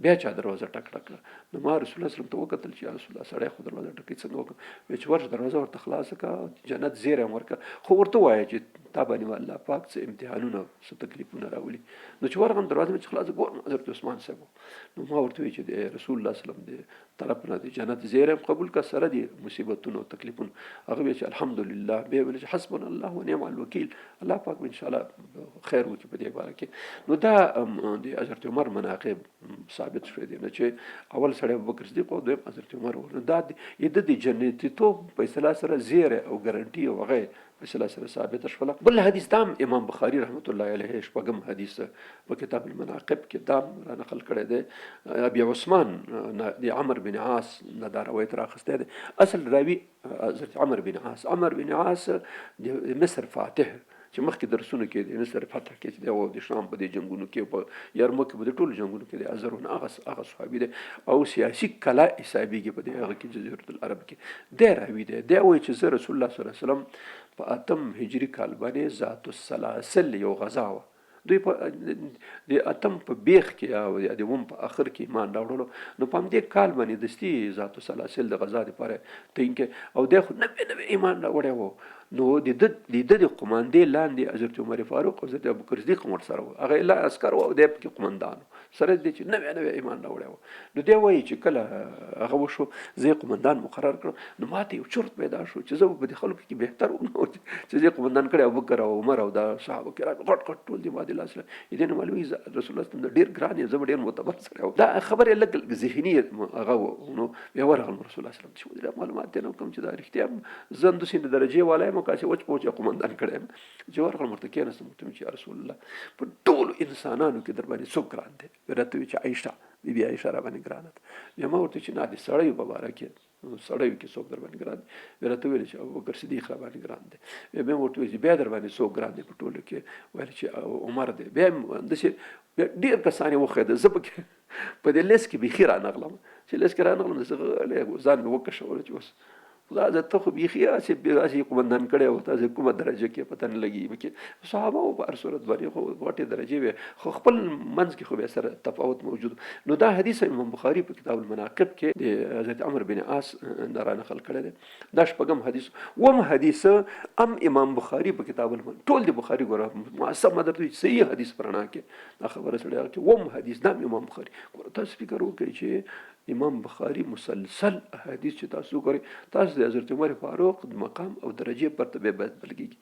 [SPEAKER 2] بیا چا دروازه ټک ټک کړه. نو ما رسول الله صلی الله علیه وسلم ته وکتل چې یا رسول الله، سړی خو دروازه ټکوي، څنګه وکړم؟ ویل چې ورشه دروازه ورته خلاصه کړه، جنت زیری هم ورکړه، خو ورته ووایه چې تا باندې به الله پاک څه امتحانونه څه تکلیفونه راولي. نو چې ورغلم دروازه مې چې خلاصه ګورم حضرت عثمان صاحب. نو ما ورته وویل چې د رسول الله صلی الله علیه وسلم د طرف نه د جنت زیری هم قبول کړه سره د مصیبتونو او تکلیفونو. هغه ویل چې الحمدلله. بیا ویل چې حسبنا الله ونعم الوکیل، الله پاک به ان شاء الله خیر وکړي په دې باره کې. نو دا د حضرت عمر مناقب ثابت شوی دی، نه چې اول سړی ابوبکر صدیق او دویم حضرت عمر و. نو دا د جنتیتوب په اصطلاح سره زیری او ګارانټي او هغه په اصطلاح سره ثابته شوله. بل حدیث دام امام بخاری رحمت الله علیه شپږم حدیث په کتاب المناقب کې دام را نقل کړی دی. ابي عثمان د عمر بن عاص نه دا روایت راخستی دی. اصل راوی حضرت عمر بن عاص، عمر بن عاص د مصر فاتح چې مخکې درسونو کې د مصر فتح کې چې دی او د شام په دې جنګونو کې، په یرموک کې، په دې ټولو جنګونو کې دی ازرونه، هغه صحابي دی او سیاسي کلا حسابېږي په دې هغه کې جزیرة العرب کې دی راوي دی. دی وایي چې زه رسول الله صلی الله علیه وسلم په اتم هجري کال باندې ذات السلاسل یو غزا وه، دوی په د اتم په بیخ کې یا د اووم په اخر کې ایمان راوړلو. نو په همدې کال باندې دستي ذات السلاسل د غزا دپاره تعین کړي او دی خو نوی نوی ایمان راوړی و. نو د ده د قوماندې لاندې حضرت عمر فاروق او حضرت ابوبکر صدیق هم ورسره و، هغه الا عسکر و او دی پکې قومندان و، سره د دې چې نوی نوی ایمان راوړی و. نو دی وایي چې کله هغه وشو، زه یې قومندان مقرر کړم، نو ماته یو چرت پیدا شو چې زه به په دې خلکو کې بهتر وم چې زه یې قومندان کړی. ابوبکر او عمر او دا صحابه کرام غټ غټ ټول دي ما دې لاس دې نه معلومېږي رسول الله صلی الله علیه وسلم ډېر ګران یم، زه به ډېر معتبر سړی وم. دا خبره لږ ذهني هغه و. نو بیا ورغلم رسول الله صلی الله علیه وسلم چې دا معلومات دې نه کوم چې دا رښتیا هم زه همداسې د درجې والا یم او که هسې وچ پوچ یې قومندان کړی یم. چې ورغلم ورته کېناستم، ورته ویل چې یا رسول الله، په ټولو انسانانو کې در باندې څوک ګران دی؟ راته وویل چې عایشه، بي بي عایشه را باندې ګرانه ده. بیا ما ورته چې نه، د سړیو په باره کې سړیو کې څوک در باندې ګران دی؟ بیا راته وویل چې ابوبکر صدیق را باندې ګران دی. بیا مې ورته وویل چې بیا در باندې څوک ګران دی په ټولو کې؟ ویل چې عمر دی. بیا همداسې بیا ډېر کسان یې وښودل، زه پکې په دې لیست کې بیخي رانغلم. چې لیست کې رانغلم، زه غلی ځان مې وکشولو چې اوس خدای زه ته خو بیخي هسې هسې قومندان کړی او تاسې کومه درجه کې پته نه لګي. پکې صحابه وو په هر صورت باندې خو غټې درجې وې، خو خپل منځ کې خو بیا سره تفاوت موجود. نو دا حدیث امام بخاري په کتاب المناقب کې د حضرت عمر بن عاص نه را نقل کړی دی. دا شپږم حدیث. اووم حدیث هم امام بخاري په کتاب المناقب، ټول د بخاري ګوره معصم درته صحیح حدیث په رڼا کې دا خبره سړی هغه کې اووم حدیث دا هم امام بخاري. ګوره تاسو فکر وکړئ چې امام بخاری مسلسل احادیث چې تاسو ګورئ، تاسو د حضرت عمر فاروق د مقام او درجې پرته به باید بلګیږي.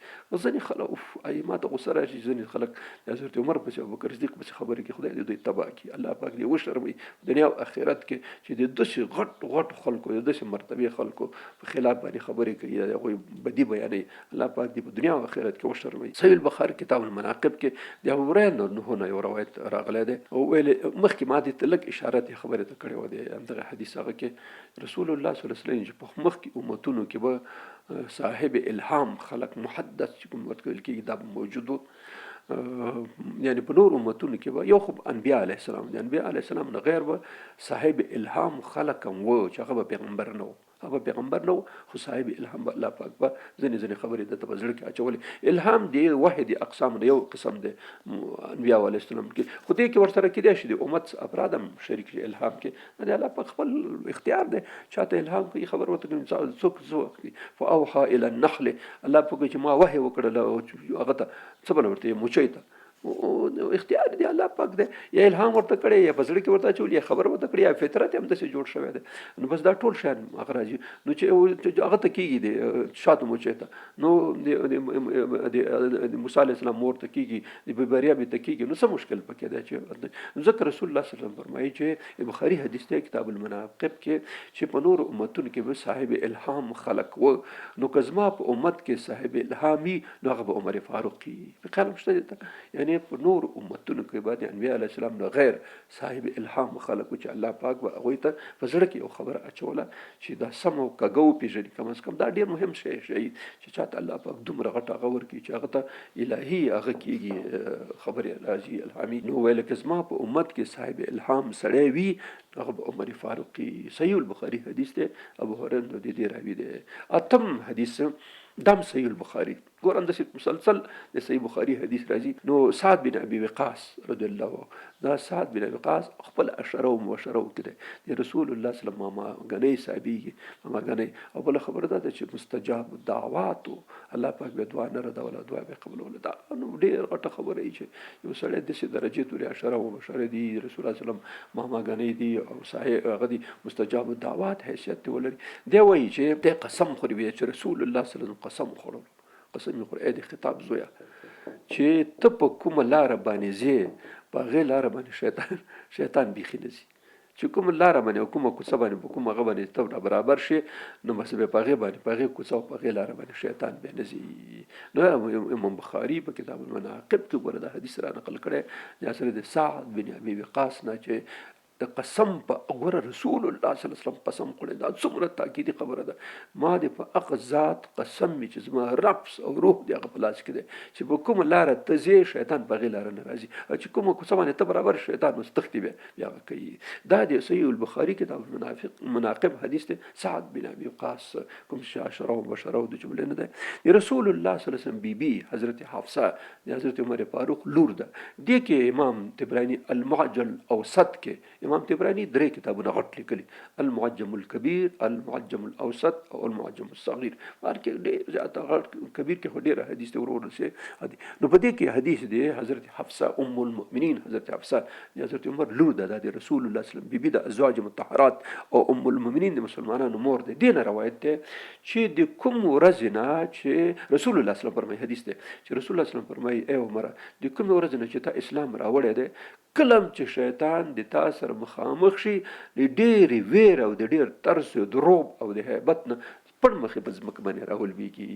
[SPEAKER 2] ځینې خلک اوف ای ما ته غوسه راشي چې ځینې خلک د حضرت عمر پسې او ابوبکر صدیق پسې خبرې کوي، خدای دې دوی تباه کړي، الله پاک دې وشرموي دنیا او آخرت کې چې د داسې غټ غټ خلکو د داسې مرتبې خلکو په خلاف باندې خبرې کوي، د هغوی بدي بیانوي. الله پاک دې په دنیا او آخرت کې وشرموي. صحیح البخاري کتاب المناقب کې د ابو هريره نه نه یو روایت راغلی دی او ویل مخکې ما دې ته لږ اشاره دې خبرې ته کړې وه، د همدغه حدیث هغه کې رسول الله صلی الله علیه وسلم چې په مخکې امتونو کې به صاحب الهام خلق محدث چې کوم ورته ویل کېږي دا به موجود وو، یعنی په نور امتونو کې به یو خو انبیا علیه السلام، د انبیا علیه السلام نه غیر به صاحب الهام خلق هم وو چې هغه به پیغمبر نه وو، هغه پیغمبر نه و خو صاحب الهام به الله پاک به ځینې ځینې خبرې ده ته په زړه کې اچولې. الهام دی وحی دی اقسام نه یو قسم دی انبیاء علیه السلام کې، خو دې کې ورسره کېدای شي د امت افراد هم شریک شي الهام کې. دا د الله پاک خپل اختیار دی چاته الهام کوي، خبر ورته کوي څوک څه وخت کوي. فاوحا الی النحل، الله پاک چې ما وحی وکړله هغه ته څه بله ورته موچۍ ته اختیار دی، الله پاک دی، یا الهام ورته کړی، یا په زړه کې ورته اچولی، یا خبر ورته کړی، یا فطرت هم داسې جوړ شوی دی. نو بس دا ټول شیان هغه راځي. نو چې هغه ته کېږي دی شاتو موچې ته، نو د موسی علیه السلام مور ته کېږي، د بي مریم ته کېږي، نو څه مشکل پکې دی؟ چې ځکه رسول الله صلی الله علیه وسلم فرمایي چې بخاري حدیث دی کتاب المناقب کې چې په نورو امتونو کې به صاحب الهام خلق و، نو که زما په امت کې صاحب الهامي نو هغه به عمر فاروق وي. په خیال هم شته دې ته، یعنی په نورو امتونو کې به د انبیا علیه السلام نه غیر صاحب الهام خلک چې الله پاک به هغوی ته په زړه کې یو خبره اچوله چې دا سم او کږه وپېژني. کم از کم دا ډېر مهم شی شي چې چاته الله پاک دومره غټه هغه ورکړي چې هغه ته الهي هغه کېږي، خبرې راځي الهامي. نو ویل که زما په امت کې صاحب الهام سړی وي هغه به عمر فاروق وي. صحیح البخاري حدیث دی، ابو هريره د دې راوي دی. اتم حدیث دم صحیح البخاري، ګور همداسې مسلسل د صحیح بخاري حدیث راځي. نو سعد بن ابي وقاص رضی الله عنه، دا سعد بن ابي وقاص خپل عشره او مبشره کې دی، د رسول الله صلی الله علیه وسلم ماما غنی صاحبېږي، ماما غنی. او بله خبره دا ده چې مستجاب الدعوات، الله پاک به دعا نه ردوله، دعا به قبلوله. دا نو ډېر غټه خبره چې یو سړی داسې درجې پورې عشره او مبشره دي، رسول الله صلی الله علیه وسلم ماما غنی دی او صاحب هغه دی، مستجاب الدعوات حیثیت دی ولري. دی وایي چې دی قسم خوري وي چې رسول الله صلی الله علیه وسلم قسم خوړلو، قسم یې خوري، ای د خطاب زویه چې ته په کومه لاره باندې ځې په هغې لاره باندې شیطان بیخي نه ځي. چې کومه لاره باندې او کومه کوڅه باندې په کومه هغه باندې ته را برابر شې نو بس بیا په هغې باندې په هغې کوڅه او په هغې لاره باندې شیطان بیا نه ځي. نو امام بخاري په کتاب المناقب کې ګوره دا حدیث را نقل کړی د حضرت سعد بن ابي وقاص نه چې د قسم په غوره رسول الله صلی الله علیه وسلم قسم خوړی. دا څومره تاکیدي خبره ده، ما دې په هغه ذات قسم وي چې زما رفس او روح دې هغه په لاس کې دی چې په کومه لاره ته ځې شیطان په هغې لاره نه راځي، او چې کومه کوڅه باندې ته برابر شیطان اوس تښتي بیا بیا هغه کوي. دا د صحیح البخاري کتاب مناقب حدیث دی، سعد بن ابي وقاص کوم چې عشره او مبشره د جملې نه دی. د رسول الله صلی الله علیه وسلم بیبي حضرت حفصه د حضرت عمر فاروق لور ده. دې کې امام طبراني المعجم الاوسط کې، امام طبراني درې کتابونه غټ لیکلي، المعجم الکبیر، المعجم الاوسط او المعجم الصغیر. هر کې ډېر زیات غټ کبیر کې خو ډېر حدیث دی ورور سي. نو په دې کې حدیث دی حضرت حفصه ام المؤمنین، حضرت حفصه د حضرت عمر لور ده، د رسول الله صلی الله علیه وسلم بیبي ده، ازواج مطهرات او ام المؤمنین د مسلمانانو مور ده. دې نه روایت دی چې د کوم ورځې نه چې رسول الله صلی الله علیه وسلم فرمایي، حدیث دی چې رسول الله صلی الله علیه وسلم فرمایي ای عمره د کومې ورځې نه چې تا اسلام راوړی دی کله هم چې شیطان د تا سره مخامخ شي د ډېرې وېرې او د ډېر ترس او د رعب او د هیبت نه پړ مخې په ځمکه باندې راولوېږي.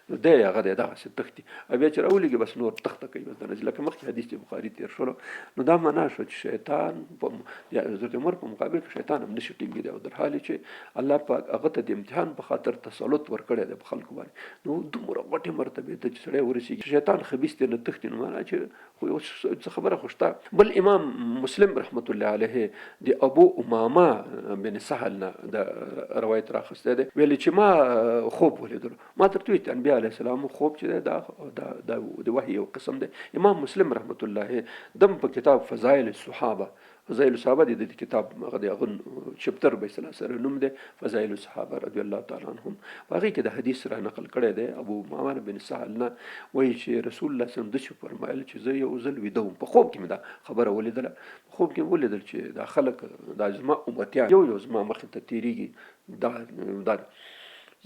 [SPEAKER 2] نو دی هغه دی دغسې تښتي او بیا چې راولېږي بس نور تښته کوي بس دنه، لکه مخکې حدیث د بخاري تېر شولو. نو دا معنا شوه چې شیطان په حضرت عمر په مقابل کې شیطان هم نشي ټینګېدی، او در حال چې الله پاک هغه ته د امتحان په خاطر تسلط ورکړی دی په خلکو باندې. نو دومره غټې مرتبې ته چې سړی ورسېږي شیطان خبیث دی نه تښتي، نو معنا چې خو یو څه خبره خو شته. بل امام مسلم رحمت الله علیه د ابو امامه بن سهل نه د روایت راخستی دی، ویل چې ما خوب ولیدلو، ما درته ویل چې انبیا علیه السلام خوب چې دی دا دا د وحي یو قسم دی. امام مسلم رحمت الله دم په کتاب فضایل الصحابه، فضایل الصحابه د دې کتاب هغه د هغه چپټر به اصطلاح سره نوم دی فضایل الصحابه رضی الله تعالی عنهم، په هغې کې د حدیث را نقل کړی دی ابو امامه بن سهل نه، وایي چې رسول الله صلی الله علیه وسلم داسې فرمایل چې زه یو ځل ویده وم، په خوب کې مې دا خبره ولیدله، په خوب کې مې ولیدل چې دا خلک دا زما امتیان یو یو زما مخې ته تېرېږي، دا دا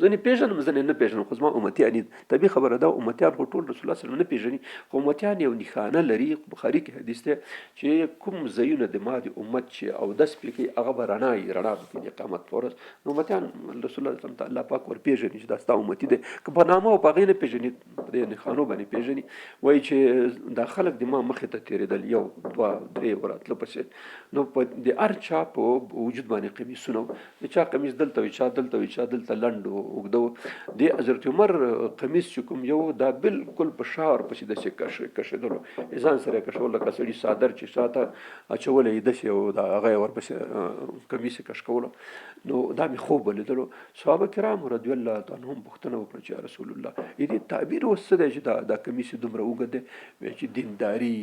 [SPEAKER 2] ځنې پېژنم ځنې نه پېژنم، خو زما امتیان دي. طبیعي خبره ده امتیان خو ټول رسول الله صلی الله علیه وسلم نه پېژني، خو امتیان یو نښانه لري. بخاري کې حدیث دی چې کوم ځایونه د ما د امت چې اودس پرې کوي هغه به رڼا وي، رڼا به کوي د قیامت په ورځ. نو امتیان رسول الله صلی الله علیه وسلم ته الله پاک ورپېژني چې دا ستا امتي دی، که په نامه او په هغې نه پېژني په دې نښانو باندې پېژني. وایي چې دا خلک د ما مخې ته تېرېدل، یو دوه درې وراتله پسې، نو په د هر چا په وجود باندې قمیصونه، د چا قمیص دلته وي، چا دلته وي، چا دلته لنډ و اوږده و. د حضرت عمر قمیص چې کوم یو دا بالکل په شا ورپسې داسې کشېدلو، ځان سره یې کشول لکه سړي څادر چې شاته اچولی یې داسې او دا هغه یې ورپسې قمیص یې کش کولو. نو دا مې خوب ولیدلو. صحابه کرامو رضی الله تعالی عنهم پوښتنه وکړه چې یا رسول الله د دې تعبیر اوس څه دی چې دا قمیص یې دومره اوږد دی؟ وایي چې دینداري.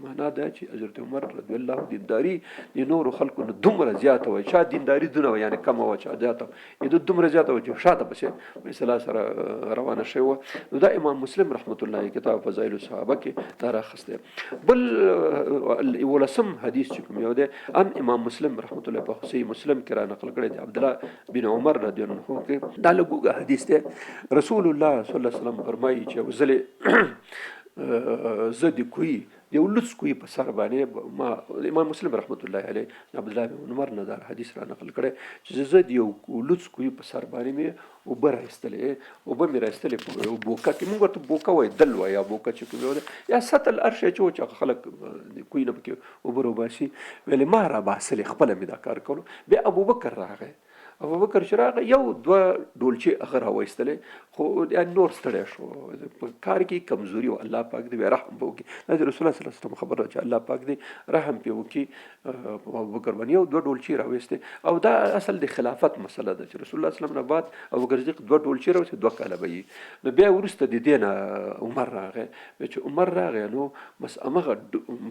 [SPEAKER 2] معنا دا چې حضرت عمر رضی الله دینداری د نورو خلکو نه دومره زیاته وه، چا دینداری دونه وه، یعنې کمه وه، چا زیاته وه، یې د دومره زیاته وه چې شاته پسې په اصطلاح سره روانه شوې وه. نو دا امام مسلم رحمت الله علیه کتاب فضایل الصحابه کې دا راخستی. بل یولسم حدیث چې کوم یو دی، هم امام مسلم رحمت الله په صحیح مسلم کې را نقل کړی دی، عبدالله بن عمر رضی الله عنه کې دا لږ حدیث دی. رسول الله صلی الله علیه وسلم فرمایي چې ځلې زه د کوی یو لوڅ کوی په سر باندې، ما امام مسلم رحمت الله علیه عبد الله بن عمر نه دا حدیث را نقل کړی چې زه د یو لوڅ کوی په سر باندې مې اوبه راایستلې، اوبه مې راایستلې په یو بوکه کې، موږ ورته بوکه وایو، دل وایو یا بوکه چې کوم یو دی یا سطل هر شی چې و چې هغه خلک د کوی نه پکې اوبه راوباسي. ویلې ما راباسلې، خپله مې دا کار کولو. بیا ابوبکر راغی، ابوبکر چې راغی یو دوه ډولچې هغه راوایستلې، خو یعنې نور ستړی شو، په کار کې کمزوري وه. الله پاک دې رحم په وکړي، دا د رسول الله صلی الله علیه وسلم خبره چې الله پاک دې رحم پې وکړي ابوبکر باندې، یو دوه ډولچې راوایستې. او دا اصل د خلافت مسله ده چې رسول الله صلی الله علیه وسلم نه بعد ابوبکر صدیق دوه ډولچې راوایستې، 2 کاله به یې. نو بیا وروسته د دې نه عمر راغی، بیا چې عمر راغی نو بس همغه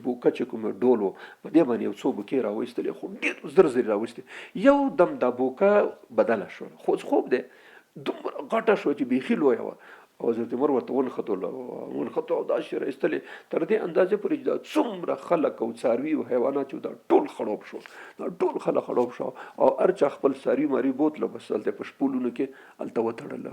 [SPEAKER 2] بوکه چې کوم ډول و په دې باندې یو څو بوکې راوایستلې، خو ډېر زر زر راوایستې. یو دم دا بوکه بدله شوه، خو خوب دی دومره غټه شوه چې بیخي لویه وه. او حضرت عمر ورته ونښتو او داسې راایستلې تر دې اندازې پورې چې دا څومره خلک او څاروي او حیوانات چې دا ټول خړوب شو، دا ټول خلک خړوب شو او هر چا خپل څاروي ماروي بوتله، بس هلته په شپولونو کې هلته وتړل.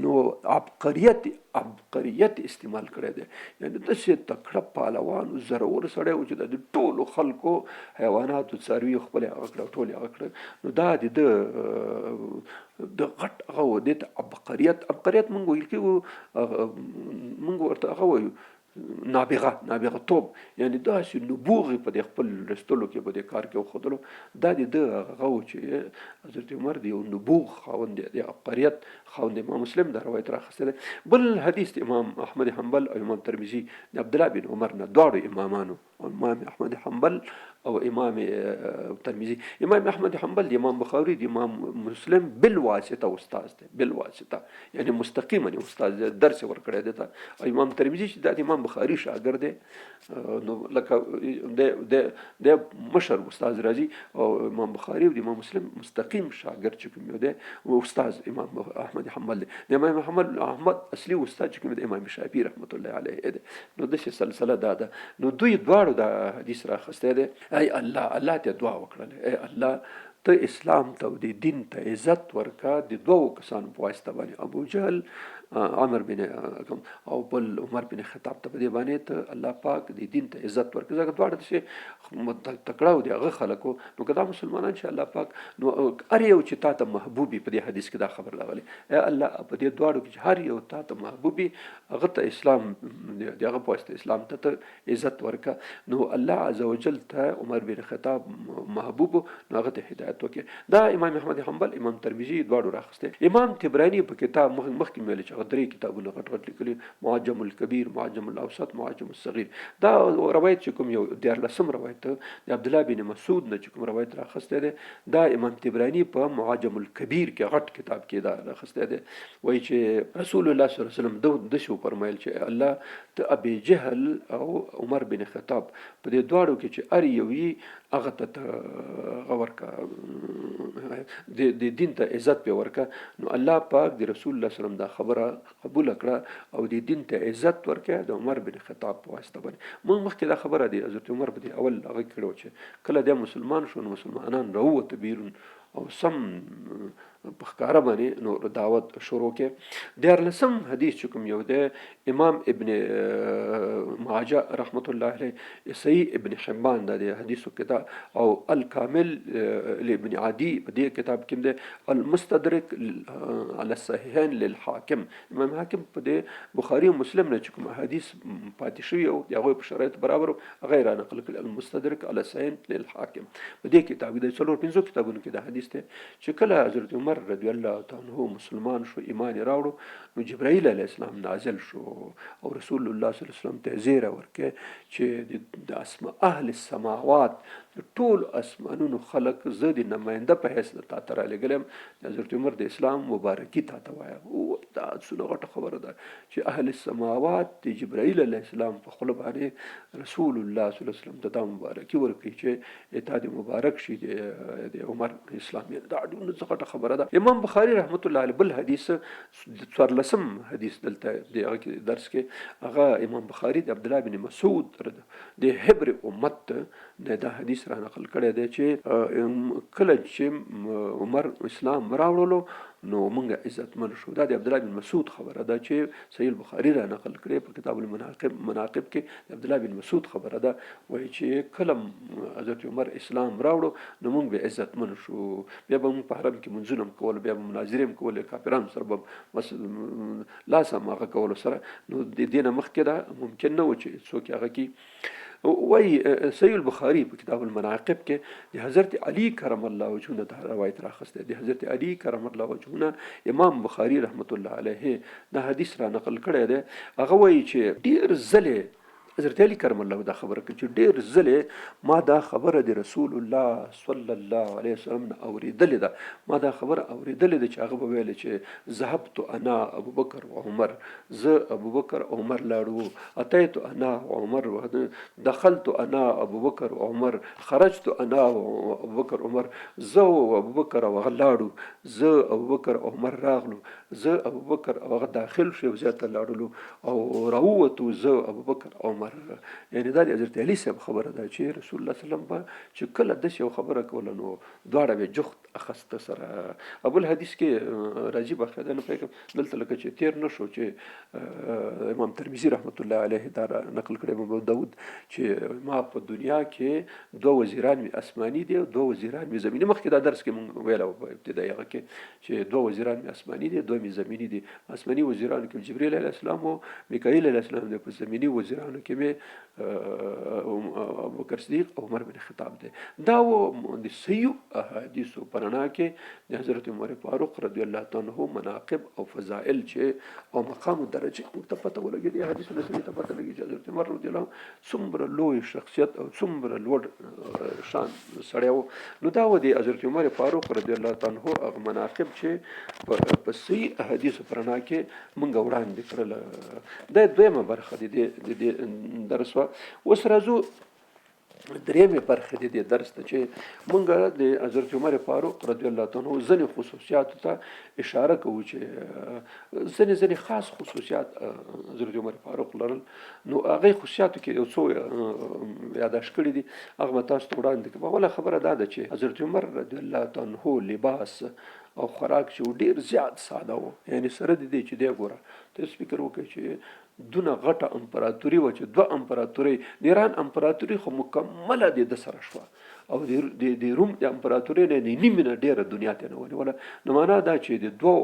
[SPEAKER 2] نو عبقریت استعمال کړی دی، یعنې داسې تکړه پهلوان و، زړور سړی و چې د دې ټولو خلکو حیواناتو څاروي خپلې هغه کړه، ټول یې هغه کړه. نو دا د ده د غټ هغه و، دې ته عبقریت، عبقریت مونږ ویل کېږو، مونږ ورته هغه وایو نابغه، نابغه توب، یعنې داسې نبوغ یې په دې خپل لوستلو کې په دې کار کې وښودلو. دا د ده هغه و چې حضرت عمر د یو نبوغ خاوند دی، د عبقریت خاوند دی. امام مسلم دا روایت راخیستی دی. بل حدیث د امام احمد حنبل او امام ترمذي د عبدالله بن عمر نه، دواړو امامانو، امام احمد حنبل او امام ترمذي. امام احمد حنبل د امام بخاري د امام مسلم بالواسطه استاد دی، بالواسطه یعنې مستقیما یې استاد دی، درس یې ورکړی دی ته. او امام ترمذي چې دا د امام بخاري شاګرد دی، نو لکه د مشر استاد راځي، او امام بخاري او د امام مسلم مستقیم شاګرد چې کوم یو دی استاد امام احمد حنبل دی. د امام احمد اصلي استاد چې کوم دی امام شافعي رحمت الله علیه دی. نو داسې سلسله دا ده. نو دوی دواړو دا حدیث راخستی دی. ای الله، الله ته دعا وکړله، ای الله ته اسلام ته او د دین ته عزت ورکه د دوو کسانو په واسطه باندې، ابو جهل عمر بن او بل عمر بن خطاب ته په دې باندې ته الله پاک د دین ته عزت ورکړه، ځکه دواړه داسې تکړه او د هغه خلکو. نو که دا مسلمانان چې الله پاک، نو هر یو چې تا ته محبوب وي، په دې حدیث کې دا خبر راغلی، ای الله په دې دواړو کې چې هر یو تا ته محبوب وي هغه ته اسلام، د هغه په واسطه اسلام ته ته عزت ورکه. نو الله عز وجل ته عمر بن خطاب محبوب، نو هغه ته هدایت وکړي. دا امام احمد حنبل، امام ترمذي دواړو راخسته. امام طبراني په کتاب مخکې مې ویل چې هغه درې کتابونه غټ غټ لیکلي، معجم الکبیر، معجم الاوسط، معجم الصغیر. دا روایت چې کوم یو دیارلسم روایت د عبدالله بن مسعود نه چې کوم روایت راخستی دی، دا امام طبراني په معجم الکبیر کې غټ کتاب کې دا راخستی دی. وایي چې رسول الله صلی الله علیه وسلم داسې وفرمایل چې الله ته ابي جهل او عمر بن خطاب په دې دواړو کې چې هر یو یي هغه ته ته هغه ورکه، د دین ته عزت پې ورکه. نو الله پاک د رسول الله صلی الله علیه وسلم دا خبره قبوله کړه او د دین ته عزت ورکه د عمر بن خطاب په واسطه باندې. موږ مخکې دا خبره د حضرت عمر په دې اول هغه کړو چې کله دی مسلمان شو نو مسلمانان راووته بیرون او سم په ښکاره باندې نو دعوت شروع کې. دیارلسم حدیث چې کوم یو دی، امام ابن ماجه رحمت الله علیه، صحیح ابن حبان دا دی حدیثو کتاب، او الکامل لابن عدی په دې کتاب کې دی، المستدرک علی الصحیحین للحاکم. امام حاکم په دې بخاري او مسلم نه چې کوم حدیث پاتې شوی او د هغوی په شرایط برابر هغه یې را نقل کړی، المستدرک علی الصحیحین للحاکم. په دې کتاب کې د څلور پنځو کتابونو کې دا حدیث حدیث دی چې کله حضرت عمر رضی الله تعالی عنہ مسلمان شو، ایمان یې راوړو، نو جبرائیل علیه السلام نازل شو او رسول الله صلی الله علیه وسلم ته زیری ورکړ چې د اسما اهل السماوات، د ټولو اسمانونو خلک زه د نماینده په حیث تا ته رالیږلی یم، د حضرت عمر د اسلام مبارکي تا ته وایم. او دا څونه غټه خبره ده چې اهل السماوات د جبرائیل علیه السلام په خوله باندې رسول الله صلی الله علیه وسلم ته دا مبارکي ورکوي چې تا دې مبارک شي د عمر اسلام. دا ډېره څه غټه خبره ده. امام بخاري رحمت الله علیه بل حدیث، 14 حدیث دلته د هغه کې درس کې، هغه امام بخاري د عبد الله بن مسعود د حبر امت نه دا حدیث را نقل کړی دی چې کله چې عمر اسلام راوړلو نو مونږ عزتمن شو. دا د عبد الله بن مسعود خبره ده چې صحیح البخاري را نقل کړی په کتاب المناقب مناقب کې، د عبد الله بن مسعود خبره ده، وایي چې کله حضرت عمر اسلام راوړو نو مونږ به عزتمن شو، بیا به مونږ په حرم کې منځونه هم کول، بیا به مناظرې هم کولې، کافرانو سره به لاس هم هغه کولو سره. نو د دې نه مخکې دا ممکن نه و چې څوک هغه کی. وایي صحیح البخاري په کتاب المناقب کې د حضرت علی کرم الله وجهه نه دا روایت راخسته، د حضرت علی کرم الله وجهه نه امام بخاری رحمت الله علیه دا حدیث را نقل کړی دی. هغه وایي چې ډیر ځلې حضرت علی کرم الله دا خبره کوي چې ډیر ځلې ما دا خبره د رسول الله صلی الله علیه وسلم نه اوریدلې ده، ما دا خبره اوریدلې ده چې هغه به ویل چې ذهبت انا ابو بکر و عمر، زه ابو بکر او عمر لاړو، اتیت انا و عمر، دخلت انا ابو بکر و عمر، خرجت انا و ابو بکر عمر، زه او ابو بکر او هغه لاړو، زه ابو بکر او عمر راغلو، زه ابو بکر او هغه داخل شو، یو ځای ته لاړلو او راووتو زه ابو بکر او عمر. یعنی دا د حضرت علی صاحب خبره ده چې رسول الله صلی الله علیه وسلم به چې کله داسې یو خبره کوله نو دواړه به جوخت اخسته سره. ابل حدیث کې راځي، باقاعده نه پوهېږم دلته لکه چې تیر نه شو، چې امام ترمذي رحمت الله علیه دا نقل کړی، امام ابو داود، چې ما په دنیا کې دوه وزیران مې آسماني دي او دوه وزیران مې زمیني. مخکې دا درس کې مونږ ویله په ابتدایي هغه کې چې دوه وزیران مې آسماني دي، دوه مې زمیني دي. آسماني وزیرانو کې جبرئیل علیه السلام او میکائیل علیه السلام دی، په زمیني وزیرانو کې مې ابوبکر صدیق او عمر بن خطاب دی. دا و د صحیح احادیثو په رڼا کې د حضرت عمر فاروق رضی الله تعالی عنہ مناقب او فضائل چې او مقام او درجه موږ ته پته ولګي. د احادیثو له سړي ته پته لګي چې حضرت عمر رضی الله څومره لوی شخصیت او څومره لوړ شان سړی و. نو دا و د حضرت عمر فاروق رضی الله تعالی عنہ هغه مناقب چې په صحیح احادیثو په رڼا کې مونږ وړاندې کړل. دا دویمه برخه د دې درس وه. اوس راځو درېیمې برخې د دې درس ته چې مونږ د حضرت عمر فاروق رضی الله تعالی عنہ ځینې خصوصیاتو ته اشاره کوو چې ځینې خاص خصوصیات حضرت عمر فاروق لرل. نو هغه خصوصیاتو کې یو څو یاداشت کړي دي، هغه به تاسو ته وړاندې کړم. اوله خبره دا ده چې حضرت عمر رضی الله تعالی عنہ لباس او خوراک چې ډیر زیات ساده و، یعنی سره د دې چې دی ګوره تاسو فکر وکړئ چې دونه غټه امپراتوري وه چې دوه امپراتورۍ، د ایران امپراتوري خو مکمله د ده سره شوه او د روم د امپراتورۍ نه د نیمې نه ډېره دنیا ته نه ونیوله. نو معنا دا چې د دوو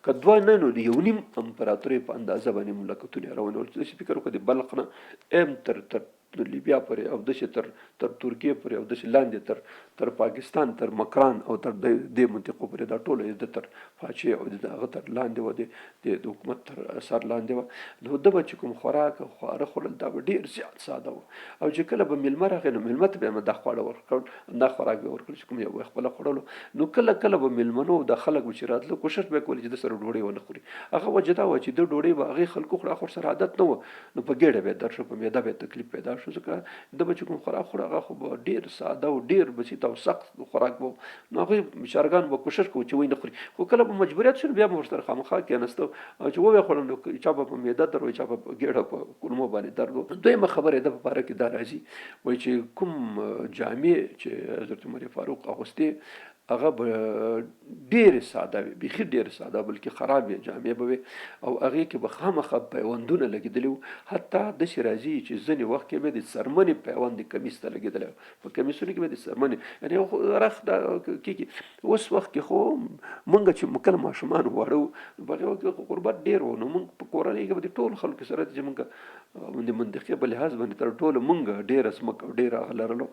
[SPEAKER 2] که دوه نه نو د یو نیم امپراتورۍ په اندازه باندې مملکتونه یې راونیول. چې داسې فکر وکړه د بلخ نه ام تر تر لیبیا پورې او داسې تر تر ترکیې پورې او داسې لاندې تر تر پاکستان تر مکران او تر دې منطقو پورې دا ټوله یې د تر پاچې او د هغه تر لاندې وه، د حکومت تر اثر لاندې وه. نو ده به چې کوم خوراک او خواړه خوړل دا به ډېر زیات ساده و او چې کله به میلمه راغی نو میلمه ته به یې دا خواړه ورکړل، دا خوراک به یې ورکړل چې کوم یو به یې خپله خوړلو. نو کله کله به میلمنو دا خلک به چې راتلو کوشش به یې کول چې ده سره ډوډۍ ونه خوري. هغه وجه دا وه چې ده ډوډۍ به هغې خلکو خوړه، هغه ورسره عادت نه و، نو په ګېډه به یې درد شو، په معده به یې تکلیف پیدا شو، ځکه ده به چې کوم خوراک خوړه هغه خو به ډېر ساده او ډېر بسیط او سخت خوراک به و. نو هغوی بیچارهګان به کوشش کوو چې ویې نه خوري، خو کله به مجبوریت شو نو بیا به ورسره خامخا کېناسته او چې وبه یې خوړل نو چا به په معده درد و، چا به په ګېډه په کولمو باندې درد و. دویمه خبره یې ده په باره کې دا راځي، وایي چې کوم جامې چې حضرت عمر فاروق اغوستې هغه به ډېرې ساده وې، بیخي ډېرې ساده، بلکې خرابې جامې به وې او هغې کې به خامخا پیوندونه لګېدلي وو. حتی داسې راځي چې ځینې وخت کې به د څرمنې پیوند د کمیس ته لګېدلی و، په کمیسونو کې به د څرمنې یعنې رخ دا کېږي. اوس وخت کې خو مونږ چې کله ماشومان واړه وو په هغې وخت کې خو غربت ډېر و، نو مونږ په کورنۍ کې به د ټولو خلکو سره چې مونږ د منطقې په لحاظ باندې تر ټولو مونږ ډېره ځمکه او ډېره هغه لرلو.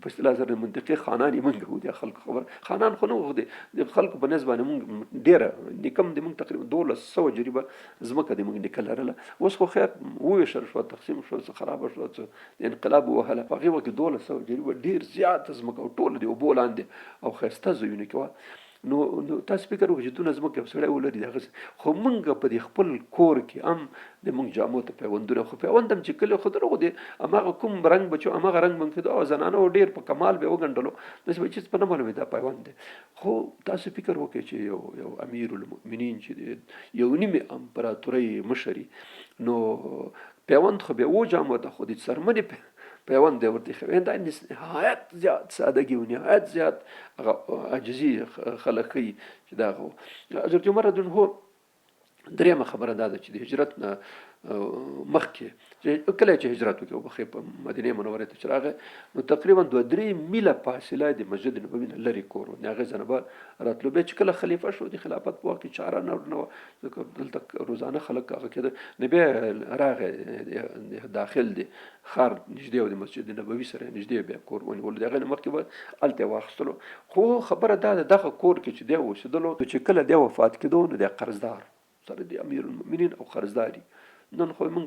[SPEAKER 2] په اصطلاح سره د منطقې خانان یې مونږ وو. د خلکو خبره خانان خو نه وو، د خلکو په نسبت باندې مونږ ډېره نیکم د مونږ تقریبا 1200 جریبه ځمکه د مونږ نیکه لرله. اوس خو خیر وویشل شوه، تقسیم شوه، څه خرابه شوه، څه انقلاب ووهله. په هغې وخت کې 1200 جریبه ډېر زیاته ځمکه او ټوله د اوبو لاندې او ښایسته ځایونو کې وه. نو تاسو فکر وکړئ چې دونه ځمکه یو سړی ولري د هغه. خو مونږ په دې خپل کور کې هم د مونږ جامو ته پیوندونه، خو پیوند هم چې کله خو درغو دي، هماغه کوم رنګ به چې هماغه رنګ مونږ کېدو او زنانو ډېر په کمال به وګنډلو، داسې به چې په نه معلومېده دا پیوند دی. خو تاسو فکر وکړئ چې یو امیر المؤمنین چې یو نیمې امپراتورۍ مشري، نو پیوند خو به و جامو ته، خو د څرمنې پیوند دی ورته ښوی. دا نهایت زیات سادګي او نهایت زیات هغه عاجزي خلک ښيي چې دا هغه. حضرت عمر رضی الله عنه درېیمه خبره دا ده چې د هجرت نه مخکې چې کله چې هجرت وکړي، وبخښئ، په مدینه منورې ته چې راغی نو تقریبا 2-3 میله فاصله د مسجد نبوي نه لرې کور و، د هغې ځای نه به راتلو. بیا چې کله خلیفه شو، د خلافت په وخت کې چاره نه وه، ځکه دلته روزانه خلک هغه کېده، نو بیا راغی داخل دی ښار نږدې او د مسجد نبوي سره نږدې بیا کور ونیولو. د هغې نه مخکې به هلته یې واخیستلو. خو خبره دا ده، دغه کور کې چې دی اوسېدلو، چې کله دی وفات کېدو نو دی قرضدار سره دی، امیر المؤمنین او قرضداري. نن خو موږ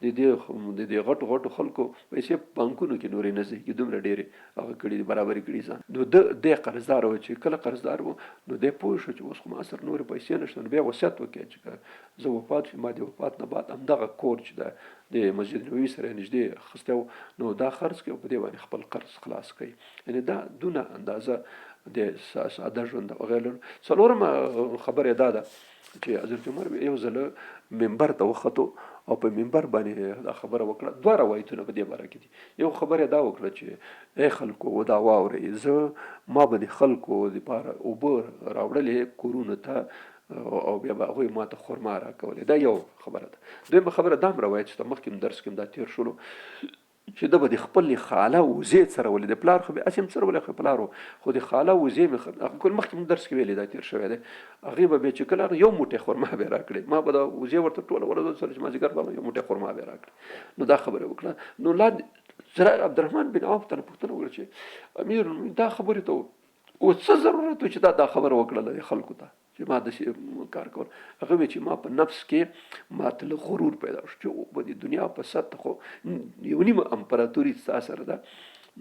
[SPEAKER 2] د دې غټو غټو خلکو پیسې په بانکونو کې نورې نه ځایږي، دومره ډېرې هغه کړي دي، برابرې کړي ځان. نو دی قرضدار و. چې کله قرضدار و نو دی پوه شو چې اوس خو ما سره نورې پیسې نشته، نو بیا وصیت وکړي چې که زه وفات شم، ما د وفات نه بعد همدغه کور چې ده د مسجد نبوي سره نږدې اخیستی و، نو دا خرڅ کړي او په دې باندې خپل قرض خلاص کړي. یعنې دا دونه اندازه د ساده ژوند او غیر لرو. څلورمه خبره دا ده چې حضرت عمر یو ځل منبر ته وختو او په منبر باندې دا خبره وکړه. دوه روایتونه په دې باره کې دي. یو خبره دا وکړه چې ای خلکو، دا واورئ، زه ما به د خلکو دپاره اوبه راوړلې کورونو ته او بیا به هغوی ما ته خرما راکولې. دا یو خبره ده. دویمه خبره دا هم روایت شته، مخکې هم درس کې هم دا تېر شولو، چې ده به د خپلې خاله وزې څرولې. د پلار خو به هسې هم څرولې، خو پلار و، خو د خاله وزې مې هغه مخکې موږ درس کې ویلې، دا تېر شوی دی. هغې به بیا چې کله یو موټی خرما به یې راکړې، ما به دا وزې ورته ټوله ورځ وڅرولې، چې مازدیګر به یو موټی خرما به یې راکړې. نو دا خبره وکړه. نو لاندې عبدالرحمن بن عوف ته پوښتنه وکړه چې امیر، دا خبرې ته اوس څه ضرورت و چې دا خبره وکړله خلکو ته چې ما داسې کار کول؟ هغه وی چې ما په نفس کې ما ته له غرور پیدا شو چې په دې دنیا په سطح خو یو نیمه امپراتوري ستا سره ده،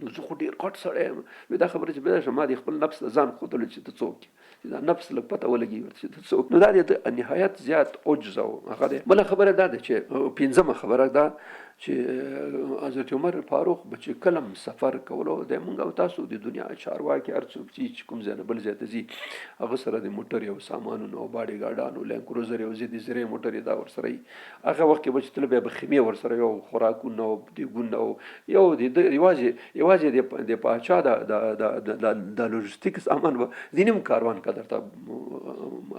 [SPEAKER 2] نو زه خو ډېر غټ سړی یم. وی دا خبره چې پیدا شوه، ما د خپل نفس ته ځان ښودلو چې ته څوک یې، چې دا نفس لږ پته ولګي ورته چې ته څوک. نو دا د نهایت زیات عجز او هغه دی. بله خبره دا ده چې پنځمه خبره دا چې حضرت عمر فاروق به چې کله سفر کولو، د مونږ او تاسو د دنیا چارواکي هر څوک چې کوم ځای نه بل ځای ته ځي، هغه سره د موټر یو سامانونو او باډي ګارډانو لینډ کروزر یو ضد زری موټر دا ورسره وي. هغه وخت کې به چې تل بیا به خیمې ورسره یو خوراکونه او دیګونه او یو د یوازې یوازې د پاچا د د د لوجستیک سامان به د نیم کاروان قدر ته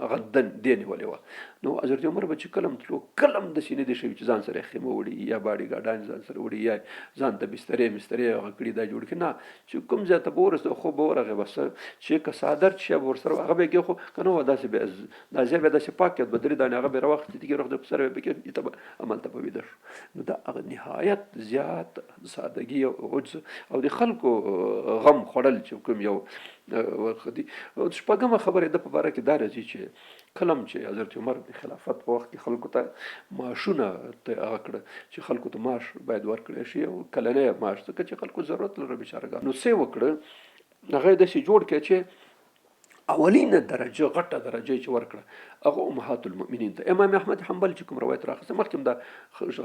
[SPEAKER 2] هغه دی نیولې وه. نو حضرت عمر به چې کله هم تلو، کله هم داسې نه دي شوي چې ځان سره خیمه وړي یا باډي ګارډان ځان سره وړي یا ځان ته بسترې مسترې هغه کړي دا جوړ کړي. نه، چې کوم ځای ته به ورسېده، خوب به ورغی، بس چې که څادر چې به ورسره هغه به یې کېښود، که نه داسې به دا ځای به داسې پاک کړ، دوه درې دانې هغه به یې راواخیستې، تیږې راوخیستې، په سر به یې پکې ایته به هملته به ویده شو. نو دا هغه نهایت زیات سادګي او عجز او د خلکو غم خوړل چې کوم یو ورخه دي. شپږمه خبره د په باره کې دا راځي چې کله هم چې حضرت عمر د خلافت په وخت کې خلکو ته معاشونه ته هغه کړه چې خلکو ته معاش باید ورکړی شي او کلنی معاش، ځکه چې خلکو ضرورت لره بیچارهګان، نو څه یې وکړه؟ هغه یې داسې جوړ کړ چې اولینه درجه، غټه درجه چې ورکړه هغه امهات المؤمنین ته. امام احمد حنبل چې کوم روایت راخسته، مخکې هم دا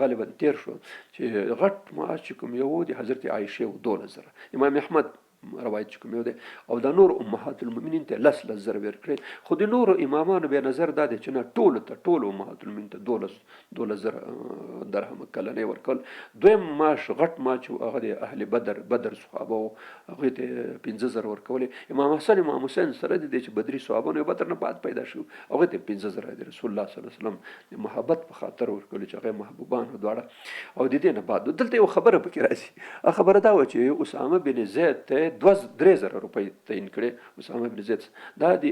[SPEAKER 2] غالبا تیر شو، چې غټ معاش چې کوم یو د حضرت عایشه و، 12,000، امام احمد روایت چې کوم یو دی، او دا نور امهات المؤمنین ته لس لس زره ورکړي. خو د نورو امامانو بیا نظر دا دی چې نه، ټولو ته، ټولو امهات المؤمنین ته 12,000 درهم کلنۍ ورکول. دویم معاش، غټ معاش، هغه د اهل بدر، بدر صحابه وو، هغوی ته 5,000 ورکولې. امام حسن، امام حسین سره د دې چې بدري صحابه نو بدر نه بعد پیدا شو، هغوی ته 5,000 د رسول الله صلی الله علیه وسلم د محبت په خاطر ورکولې چې هغه محبوبان دواړه. او د دې نه بعد دلته یو خبره پکې راځي. هغه خبره دا وه چې اسامه بن زید ته 2000 روپۍ تعین کړې. اسامه بن زید دا د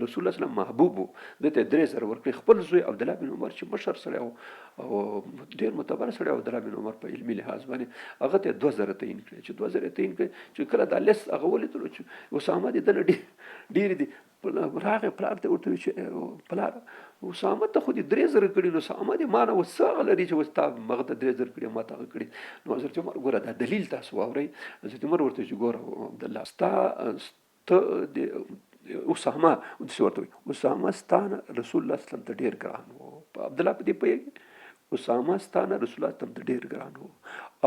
[SPEAKER 2] رسول الله صلی محبوب وو، ده ته 3000 ورکړې. خپل زوی عبدالله بن عمر چې مشر سړی و او ډېر معتبر سړی و، عبدالله بن عمر په علمي لحاظ باندې هغه ته 2000 تعین کړې. چې 2000 تعین کړې، چې کله دا لیست هغه ولیدلو چې اسامه دې دنه ډېر دي، راغی پلار ته ورته وویل چې پلار اسامه ته خو دې 3000 کړي، نو اسامه دې ما نه اوس څه هغه لري چې اوس تا هغه ته 3000 کړي ما ته هغه کړي. نو حضرت عمر ګوره دا دلیل تاسو واورئ. حضرت عمر ورته چې ګوره عبدالله، ستا ته د اسامه داسې ورته وایي، اسامه ستا نه رسول الله صلی الله علیه وسلم ته ډېر ګران و. عبدالله په دې پوهېږي، اسامه ستا نه رسول الله ته ډېر ګران و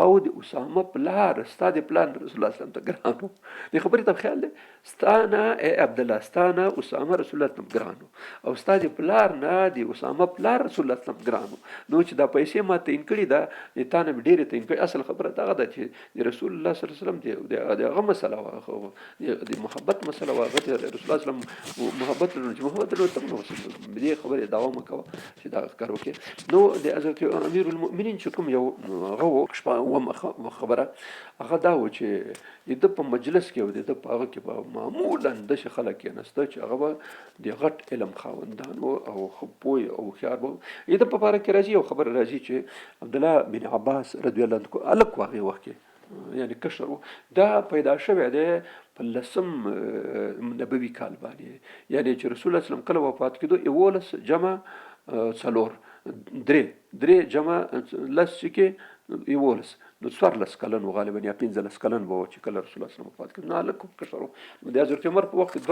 [SPEAKER 2] او د اسامه پلار ستا د پلار نه رسول الله صلی ته ګران و. دې خبرې ته خیال دی، ستا نه ای عبدالله ستا نه اسامه رسول الله ته ګران و او ستا د پلار نه د اسامه پلار رسول الله ته ګران و. نو چې دا پیسې ما تعین کړي دا د تا نه مې ډېرې تعین کړي. اصل خبره دغه ده چې د رسول الله صلی الله علیه وسلم د هغه مسله وه، د محبت مسله وه. هغه د رسول الله صلی الله علیه وسلم محبت لرو، چې محبت لرو ته نو دې خبرې دعوه مه کوه چې دا کار وکړي. نو د حضرت امیر المؤمنین چې کوم یو هغه و، شپه اوومه خبره هغه دا و چې د ده په مجلس کې او د ده په هغه کې به معمولا داسې خلک کېناسته چې هغه به د غټ علم خاوندان وو او ښه پوه او هوښیار به وو. د ده په باره کې راځي یو خبره راځي چې عبدالله بن عباس رضی الله عنه هلک و هغې وخت کې، یعنی کشر و، دا پیدا شوی دی په لسم نبوي کال باندې، یعنی چې رسول الله اسلام کله وفات کېدو 11 جمع 4 درې، درې جمع لس چې کې 11، نو 14 کلن و غالبا یا 15 کلن به و چې کله رسول الله اسلام وفات کړ. نو هلک هم کشر و. نو د حضرت عمر په وخت کې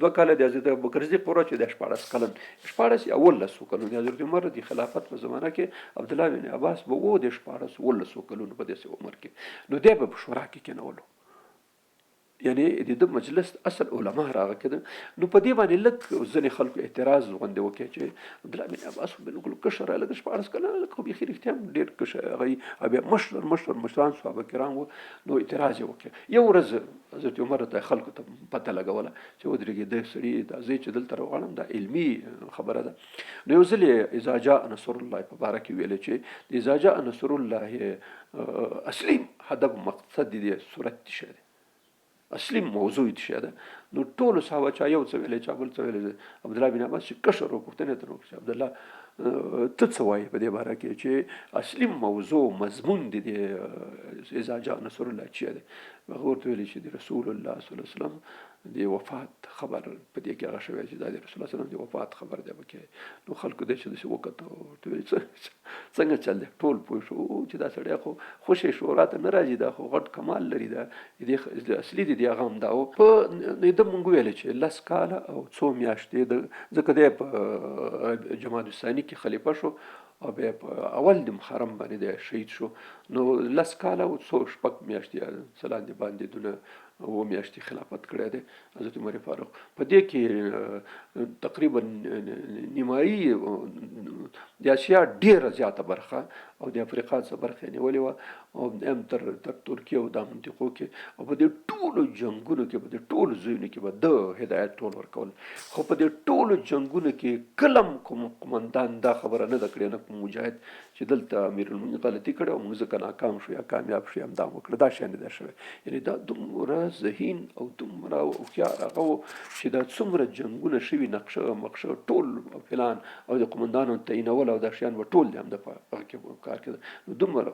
[SPEAKER 2] دوه کاله د حضرت ابوبکر صدیق پوره چې د 16 کلن، 16 یا 17 کلونو د حضرت عمر د خلافت په زمانه کې عبدالله بن عباس به و د 16 17 کلونو په داسې عمر کې. نو دی به په شورا کې کېنولو، یعنی د ده مجلس اصل علما راغه کېده. نو په دې باندې لږ ځینې خلکو اعتراض غوندې وکړي چې عبدالله بن عباس خو بالکل کشر هلک 16 کلن هلک خو بیخي رښتیا هم ډېر کشر هغه او بیا مشر مشر مشران صحابه کرام وو. نو اعتراض یې وکړ. یو ورځ حضرت عمر ته خلکو ته پته لګوله چې ودرېږي د سړي دا زه چې دلته راغواړم دا علمي خبره ده. نو یو ځل یې اذا جاء نصر الله په باره کې ویلې چې اذا جاء نصر الله اصلي هدف مقصد دې صورت څه شی دی، اصلي موضوع یې څه ده. نو ټولو صحابه چا یو څه ویلې چا بل څه ویلې. عبدالله بن عباس چې کشر و پوښتنه یې ترې وکړه چې عبدالله ته څه وایې په دې باره کې چې اصلي موضوع مضمون دې د اذا جاء نصر الله چیرې دی؟ هغه ورته ویلې چې د رسول الله صلی الله علیه وسلم د وفات خبر په دې کې هغه شوی چې دا د رسول الله صلی الله علیه وسلم د وفات خبر دی پکې. نو خلکو دې چې داسې وکتل ورته ویل څنګه چل دی؟ ټول پوه شو چې دا سړی خو خوشې شورا ته نه راځي، دا خو غټ کمال لري، دا د اصلي د دې هغه هم دا و. په ده مونږ ویل چې 10 کاله او څو میاشتې ځکه دی په جمادي الثاني کې خلیفه شو او بیا په اول د محرم باندې دی شهید شو. نو 10 کاله او څو شپږ میاشتې یا څه لاندې باندې دونه اووه میاشتې خلافت کړی دی حضرت عمر فاروق. په دې کې تقریبا نیمایي د اسیا ډېره زیاته برخه او د افریقا څه برخه یې نیولې وه او هم تر ترکیې او دا منطقو کې. او په دې ټولو جنګونو کې په دې ټولو ځایونو کې به ده هدایت ټول ورکول. خو په دې ټولو جنګونو کې کله هم کوم قومندان دا خبره نه ده کړې، نه کوم مجاهد چې دلته امیرالمؤمنین غلطي کړې او موږ ځکه ناکام شو یا کامیاب شو یا هم دا وکړه، دا شی نه دی شوی. یعنی دا دومره ذهین او دومره هوښیار هغه و چې دا څومره جنګونه شوي نقشه مقشه ټول پلان او د قومندانو تعینول او دا شیان به ټول د همده په هغه کې کار کېده. نو دومره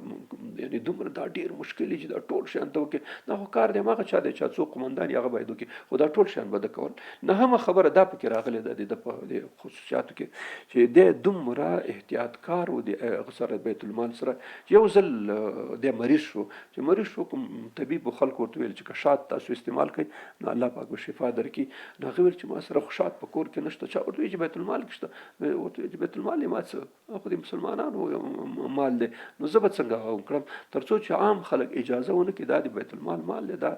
[SPEAKER 2] یعنی دومره دا ډېر مشکل دی چې دا ټول شیان ته وکړې. دا خو کار دی هماغه چا دی چا څو قومندان یې هغه باید وکړي، خو دا ټول شیان به ده کول. نهمه خبره دا پکې راغلې ده د ده په دې خصوصیاتو کې چې دی دومره احتیاط کار و د هغه سره بیت المال سره چې یو ځل دی مریض شو. چې مریض شو کوم طبیب خلکو ورته ویل چې که شات تاسو استعمال کړئ نو الله پاک به شفا درکړي. نو هغه ویل چې ما سره خو شات په کور کې نشته. چا ورته ویل چې بیت المال کې شته. ورته ویل چې بیت المال یې ما څه، خو د مسلمانانو مال دی، نو زه به څنګه هغه وکړم تر څو چې عام خلک اجازه ونه کړي. دا د بیت المال مال دی، دا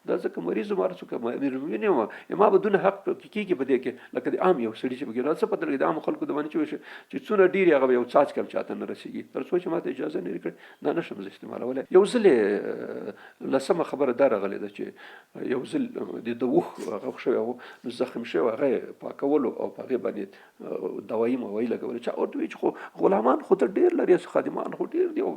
[SPEAKER 2] دا ځکه مریض وم، هر څوک امیرالمؤمنین یم، ما به دونه حق کېږي په دې کې لکه د عام یو سړي چې پکې څه پته لګي د عامو خلکو د باندې چې وشي چې څونه ډېر هغه به یو څاڅکی هم چاته نه رسي. رسېږي، تر څو چې ما ته اجازه نه کړې دا نه شم زه استعمالولی. یو ځل لسمه خبره دا راغلې ده چې یو ځل د اوښ هغه شوی و، نو زخم شوی هغه یې پاکولو او په هغې باندې دوایي موایي لګولې. چا ورته وویل چې خو غلامان خو ته ډېر لرې، خادمان خو ډېر دي او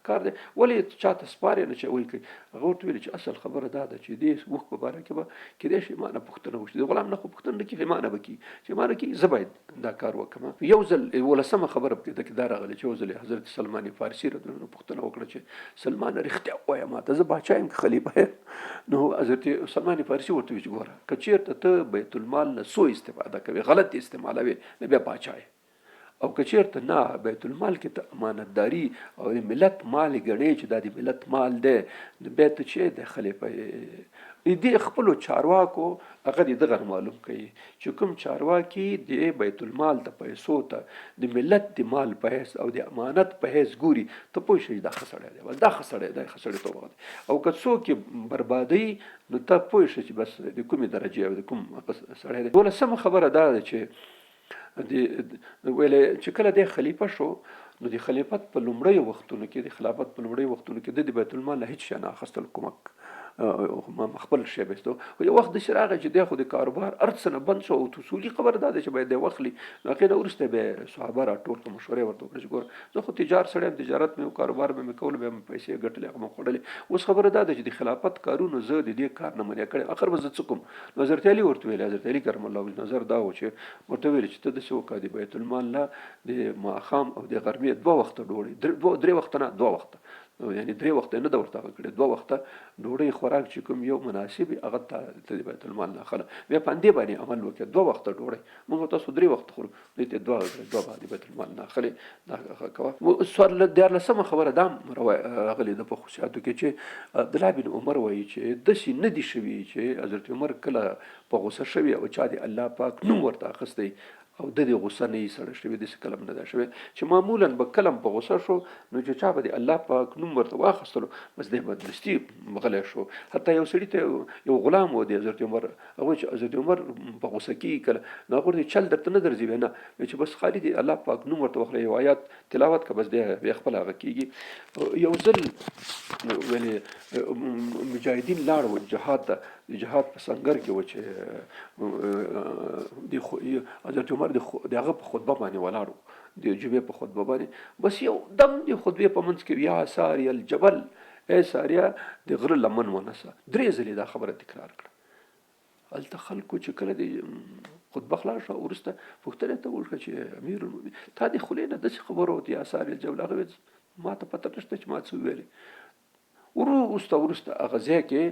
[SPEAKER 2] کار دی، ولې چا ته سپارې نه چې وایي کوي؟ هغه ورته ویل چې اصل خبره دا ده چې دې اوښ په باره کې به کېدای شي ما نه پوښتنه وشي، د غلام نه خو پوښتنه نه کېږي، ما نه به کېږي، چې ما نه کېږي زه باید دا کار وکړم. یو ځل یولسمه خبره پکې ده کې دا راغلې چې یو ځل حضرت سلمان فارسي رضی الله عنه پوښتنه وکړه چې سلمان رښتیا ووایه ما ته، زه باچا یم که خلیفه یم؟ نو حضرت سلمان فارسي ورته وویل چې ګوره که چېرته ته بیت المال نه سوء استفاده کوې، غلط استعمالوې، نو بیا باچا یې، او که چېرته نه بیت المال کې ته امانتداري او د ملت مال ګڼې چې دا د ملت مال دی، نو بیا ته چې د خلیفه یې. دې خپلو چارواکو هغه دې دغه معلوم کوي چې کوم چارواکي د بیت المال ته پیسو ته د ملت د مال په حیث او د امانت په حیث ګوري، ته پوه شې چې دا ښه سړی دی، بس دا ښه سړی دی، ښه سړی ته وغواړي. او که څوک یې بربادوي نو ته پوه شې چې بس د کومې درجې او د کوم سړی دی. دولسمه خبره دا ده چې د ویلې چې کله دی خلیفه شو، نو د خلیفت په لومړیو وختونو کې، د خلافت په لومړیو وختونو کې د بیت المال نه هیڅ شی نه اخیستل، کومک خپل شی به ایستو. خو یو وخت داسې راغی چې دی خو د کاروبار هر څه نه بند شو او اصولي خبره دا ده چې باید دی واخلي. نو هغې نه وروسته بیا صحابه راټول کړه، مشوره یې ورته وکړه چې ګوره زه خو تجار سړی یم، تجارت مې و، کاروبار به مې کولو، بیا مې پیسې ګټلې، هغه مې خوړلې. اوس خبره دا ده چې د خلافت کارونو زه د دې کار نه منع کړی، اخر به زه څه کوم؟ نو حضرت علي ورته ویل، حضرت علي کرم الله وجه نظر دا و چې ورته ویل چې ته داسې وکړه، د بیت المال نه د ماښام او د غرمې دوه وخته ډوډۍ، درې وخته نه، دوه وخته، یعنی درې وخته نه ده ورته هغه کړې، دوه وخته ډوډۍ خوراک چې کوم یو مناسب وي هغه ته د بیت المال نه اخله، بیا په همدې باندې عمل وکړه. دوه وخته ډوډۍ موږ تاسو درې وخته خورو، دوی ته دوه کړې، دوه باندې بیت المال نه اخلي، دا هغه کوه. دیارلسمه خبره دا هم راغلې ده په خصوصیاتو کې چې عبدالله بن عمر وایي چې داسې نه دي شوي چې حضرت عمر کله په غوسه شوی او چا د الله پاک نوم ورته اخیستی او د دې غوسه نه یې سړه شوې، داسې کله هم نه ده شوې چې معمولا به کله هم په غوسه شو نو چې چا به د الله پاک نوم ورته واخیستلو بس دی به دستي غلی شو. حتی یو سړي ته یو غلام و د حضرت عمر، هغه چې حضرت عمر په غوسه کېږي کله نو هغه ورته چل درته نه درځي، وایي نه، وایي چې بس خالي دی الله پاک نوم ورته واخله، یو آیات تلاوت که بس دی بیا خپله هغه کېږي. یو ځل ویلې مجاهدین لاړ و جهاد ته، د جهاد په سنګر کې و چې د حضرت عمر د هغه په خطبه باندې ولاړ و، د جمعې په خطبه باندې، بس یو دم د خطبې په منځ کې یا ساری الجبل، ای ساریه د غره لمن ونسه، درې ځلې دا خبره تکرار کړه. هلته خلکو چې کله د خطبه خلاص شوه وروسته پوښتنه ته وکړه چې امیر المؤمنین تا د خولې نه داسې خبره ووته یا ساری الجبل، هغه ویل ما ته پته نشته چې ما څه وویلې. وروسته وروسته هغه ځای کې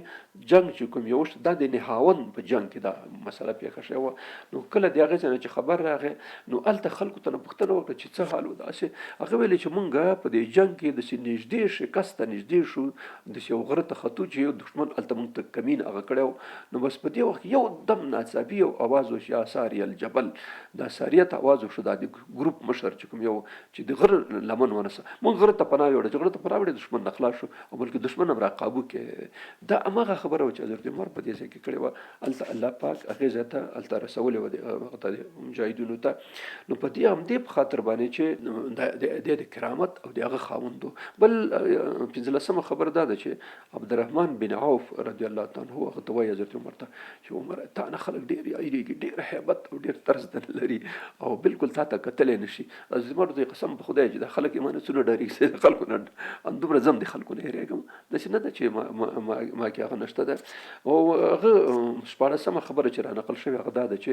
[SPEAKER 2] جنګ چې کوم یو شو، دا د نهاوند په جنګ کې دا مسله پېښه شوې وه. نو کله د هغې ځای نه چې خبر راغی نو هلته خلکو ته نه پوښتنه وکړه چې څه حال و داسې. هغه ویلې چې مونږ په دې جنګ کې داسې نږدې شکست ته نږدې شو، داسې یو غره ته ختو چې یو دښمن هلته مونږ ته کمین هغه کړی و. نو بس په دې وخت کې یو دم ناڅاپي یو اواز وشو، یا ساری الجبل، دا ساریه ته اواز وشو، دا د ګروپ مشر چې کوم یو چې د غره لمن ونسه، مونږ غره ته پناه یوړه، چې غره ته پناه وړې دښمن نه خلاص شو او بلکې دښمن هم را قابو کې. دا هماغه خبره وه چې حضرت عمر په دې ځای کې کړې وه، هلته الله پاک هغې ځای ته هلته رسولې وه هغه ته مجاهدینو ته. نو په دې همدې په خاطر باندې چې د د کرامت او د هغه خاوند و. بل پنځلسمه خبره دا ده چې عبدالرحمن بن عوف رضی الله تعالی عنه هغه ته وایي حضرت عمر ته چې عمر تا نه خلک ډېر یادېږي، ډېر هیبت او ډېر طرز درنه لري او بالکل تا ته کتلی نه شي. حضرت عمر ته قسم په خدای چې دا خلک یې ما نه څومره ډارېږي، زه د خلکو نه همدومره ځم د خلکو نه هېرېږم، داسې نه ده چې ما کې هغه نشته ده. او هغه شپاړسمه خبره چې را نقل شوې هغه دا ده چې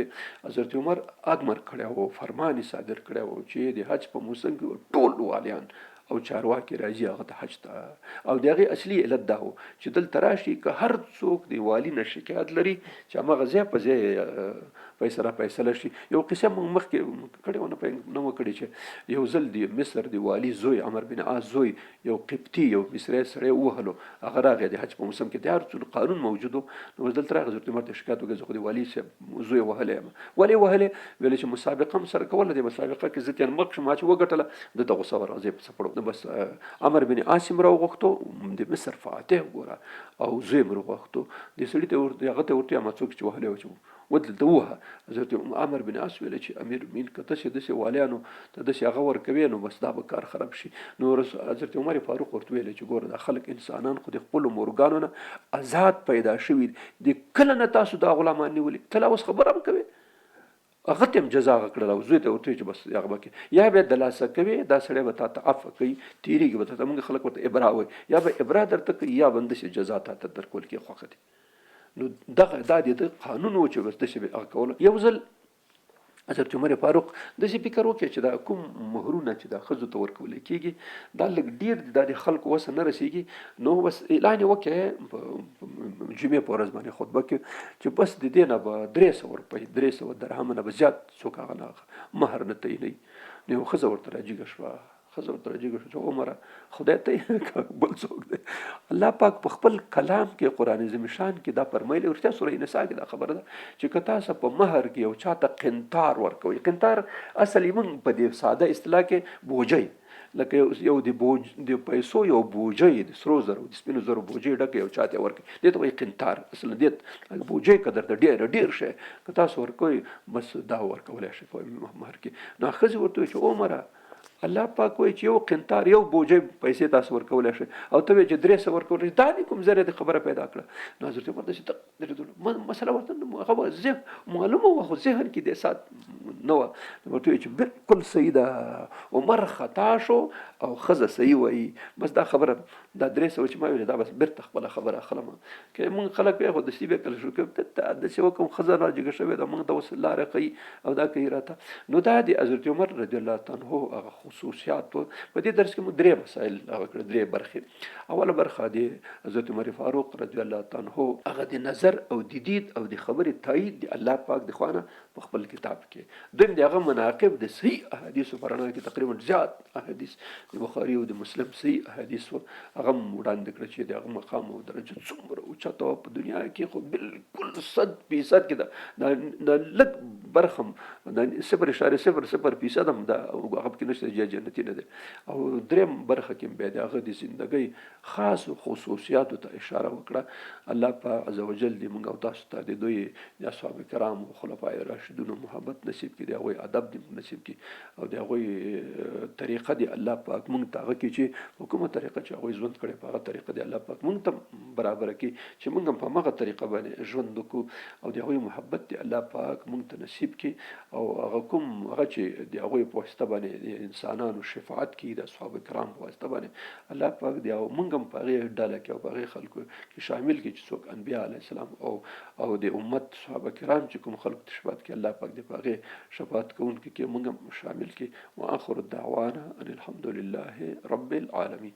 [SPEAKER 2] حضرت عمر اګمر کړی و، فرمان یې صادر کړی و چې د حج په موسم کې ټول والیان او چارواکي راځي هغه ته حج ته. او د هغې اصلي علت دا و چې دلته راشي که هر څوک د والي نه شکایت لري چې هماغه ځای په ځای فیصله فیصله شي. یو قصه موږ مخکې کړې وه، نه مو کړې چې یو ځل د مصر د والي زوی عمر بن عاص زوی یو قبطي یو مصری سړی ووهلو، هغه راغی د حج په موسم کې د هر څه قانون موجود و، نو بس دلته راغی حضرت عمر ته شکایت وکړ، زه خو د والي صاحب زوی وهلی یم. ولې وهلی؟ ویل چې مسابقه هم سره کوله، دې مسابقه کې زه ترې مخ شوم، ما چې وګټله ده ته غوسه ورغله، زه یې په څپړو. نو بس عمر بن عاص یې راوغوښتو، د مصر فاتح ګوره، او زوی یې راوغوښتو، دې سړي ته هغه ته ورته ما څوک چې وهلی و چې ودلته ووهه. حضرت عمر بن عاص ویل چې امیر المؤمنین که تاسې داسې والیانو ته داسې هغه ورکوې نو بس دا به کار خراب شي. نو حضرت عمر فاروق ورته ویل چې ګوره دا خلک انسانان خو د خپلو مورګانو نه آزاد پیدا شوي دي، کله نه تاسو دا غلامان نیولي، ته لا اوس خبره هم کوې. هغه ته هم جزا هغه کړله او زوی ته ورته چې بس هغه به کې یا به دلاسه کوي، دا سړی به تا ته عفوه کوي، تېرېږي به تا ته، موږ خلک ورته ابرا وایي، یا به ابرا درته کوي یا به همداسې جزا تا ته درکول کېږي، خوښه دي. نو دغه دا د قانون و چې بس داسې به هغه کوله. یو ځل حضرت عمر فاروق داسې فکر وکړي چې دا کوم مهرونه چې دا ښځو ته ورکول کېږي دا لږ ډېر دي، دا د خلکو وسه نه رسېږي، نو بس اعلان یې وکړي جمعې په ورځ باندې خطبه کې چې بس د دې نه به 300 روپۍ، 300 درهمه نه به زیات څوک هغه نه مهر نه تعینوي. نو یوه ښځه ورته راجګه شوه، ښځه ورته راجګه شوه چې عمره خدای ته بل څوک دی. الله پاک په خپل کلام کې قرآن عظیم شان کې دا فرمایلی، رښتیا سوره نساء کې دا خبره ده چې که تاسو په مهر کې یو چا ته قنطار ورکوئ، قنطار اصل یې موږ په دې ساده اصطلاح کې بوجۍ، لکه یو د بوج د پیسو یو بوجۍ د سرو زرو د سپینو زرو بوجۍ ډکه یو چاته ورکوي، دې ته وایي قنطار. اصل دې بوجۍ که درته ډېره ډېر شی که تاسو ورکوئ بس دا ورکولی شئ په مهر کې. نو ښځې ورته وویل چې عمره الله پاک وایي چې یو قنطار یو بوجۍ پیسې تاسو ورکولی شئ او ته وایې چې 300 ورکولی شئ، دا دې کوم ځای دې خبره پیدا کړه؟ نو حضرت عمر داسې درېدلو، مسله ورته هغه وه ذهن معلومه وه خو ذهن کې دې سات نه وه. نو ورته وایي چې بالکل صحیح ده، عمر خطا شو او ښځه صحیح وایي، بس دا خبره دا 300 چې ما ویلې دا بس بېرته خپله خبره اخلم. که موږ خلک وایي خو داسې بیا کله شروع کوي، ته داسې وکړم ښځه را جګه شوې ده موږ ته اوس لاره ښیي او دا کوي راته. نو دا د حضرت عمر رضی الله تعالی عنه هغه خصوصیات وو. په دې درس کې موږ درې مسایل هغه کړل، درې برخې. اوله برخه د حضرت عمر فاروق رضی الله تعالی عنه هغه د نظر او د دید او د خبرې تایید د الله پاک د خوا نه په خپل کتاب کې. دویم د هغه مناقب د صحیح احادیثو په رڼا کې تقریبا زیات احادیث د بخاري او د مسلم صحیح احادیث وو هغه هم وړاندې کړه چې د هغه مقام او درجه څومره اوچته وه په دنیا کې، خو بالکل 100% کې دا لږ برخه هم دا 0.00% هم دا هغه پکې نشته چې جنتي نه دی. او دریم برخه کې بیا د هغه د زندګۍ خاصو خصوصیاتو ته اشاره وکړه. الله پاک عزوجل دې موږ او تاسو ته د دوی د اصحاب کرام او خلفای راشدونو محبت نصیب کړي، د هغوی ادب دې موږ نصیب کړي او د هغوی طریقه دې الله پاک موږ ته هغه کړي چې په کومه طریقه چې هغوی ژوند کړی په هغه طریقه دې الله پاک موږ ته برابره کړي چې موږ هم په هماغه طریقه باندې ژوند وکړو او د هغوی محبت دې الله پاک موږ ته نصیب کړي او هغه کوم هغه چې د هغوی په واسطه باندې د انسانانو شفاعت کړي د اصحاب کرام په واسطه باندې الله پاک دې او موږ هم په هغې ډله کې او په هغې خلکو کې شامل کړي چې څوک انبیا علیه السلام او د امت صحابه کرام چې کوم خلکو ته شفاعت کوي الله پاک دې په هغې شفاعت کوونکو کې موږ هم شامل کړي. واخر دعوانا ان الحمد لله رب العالمین.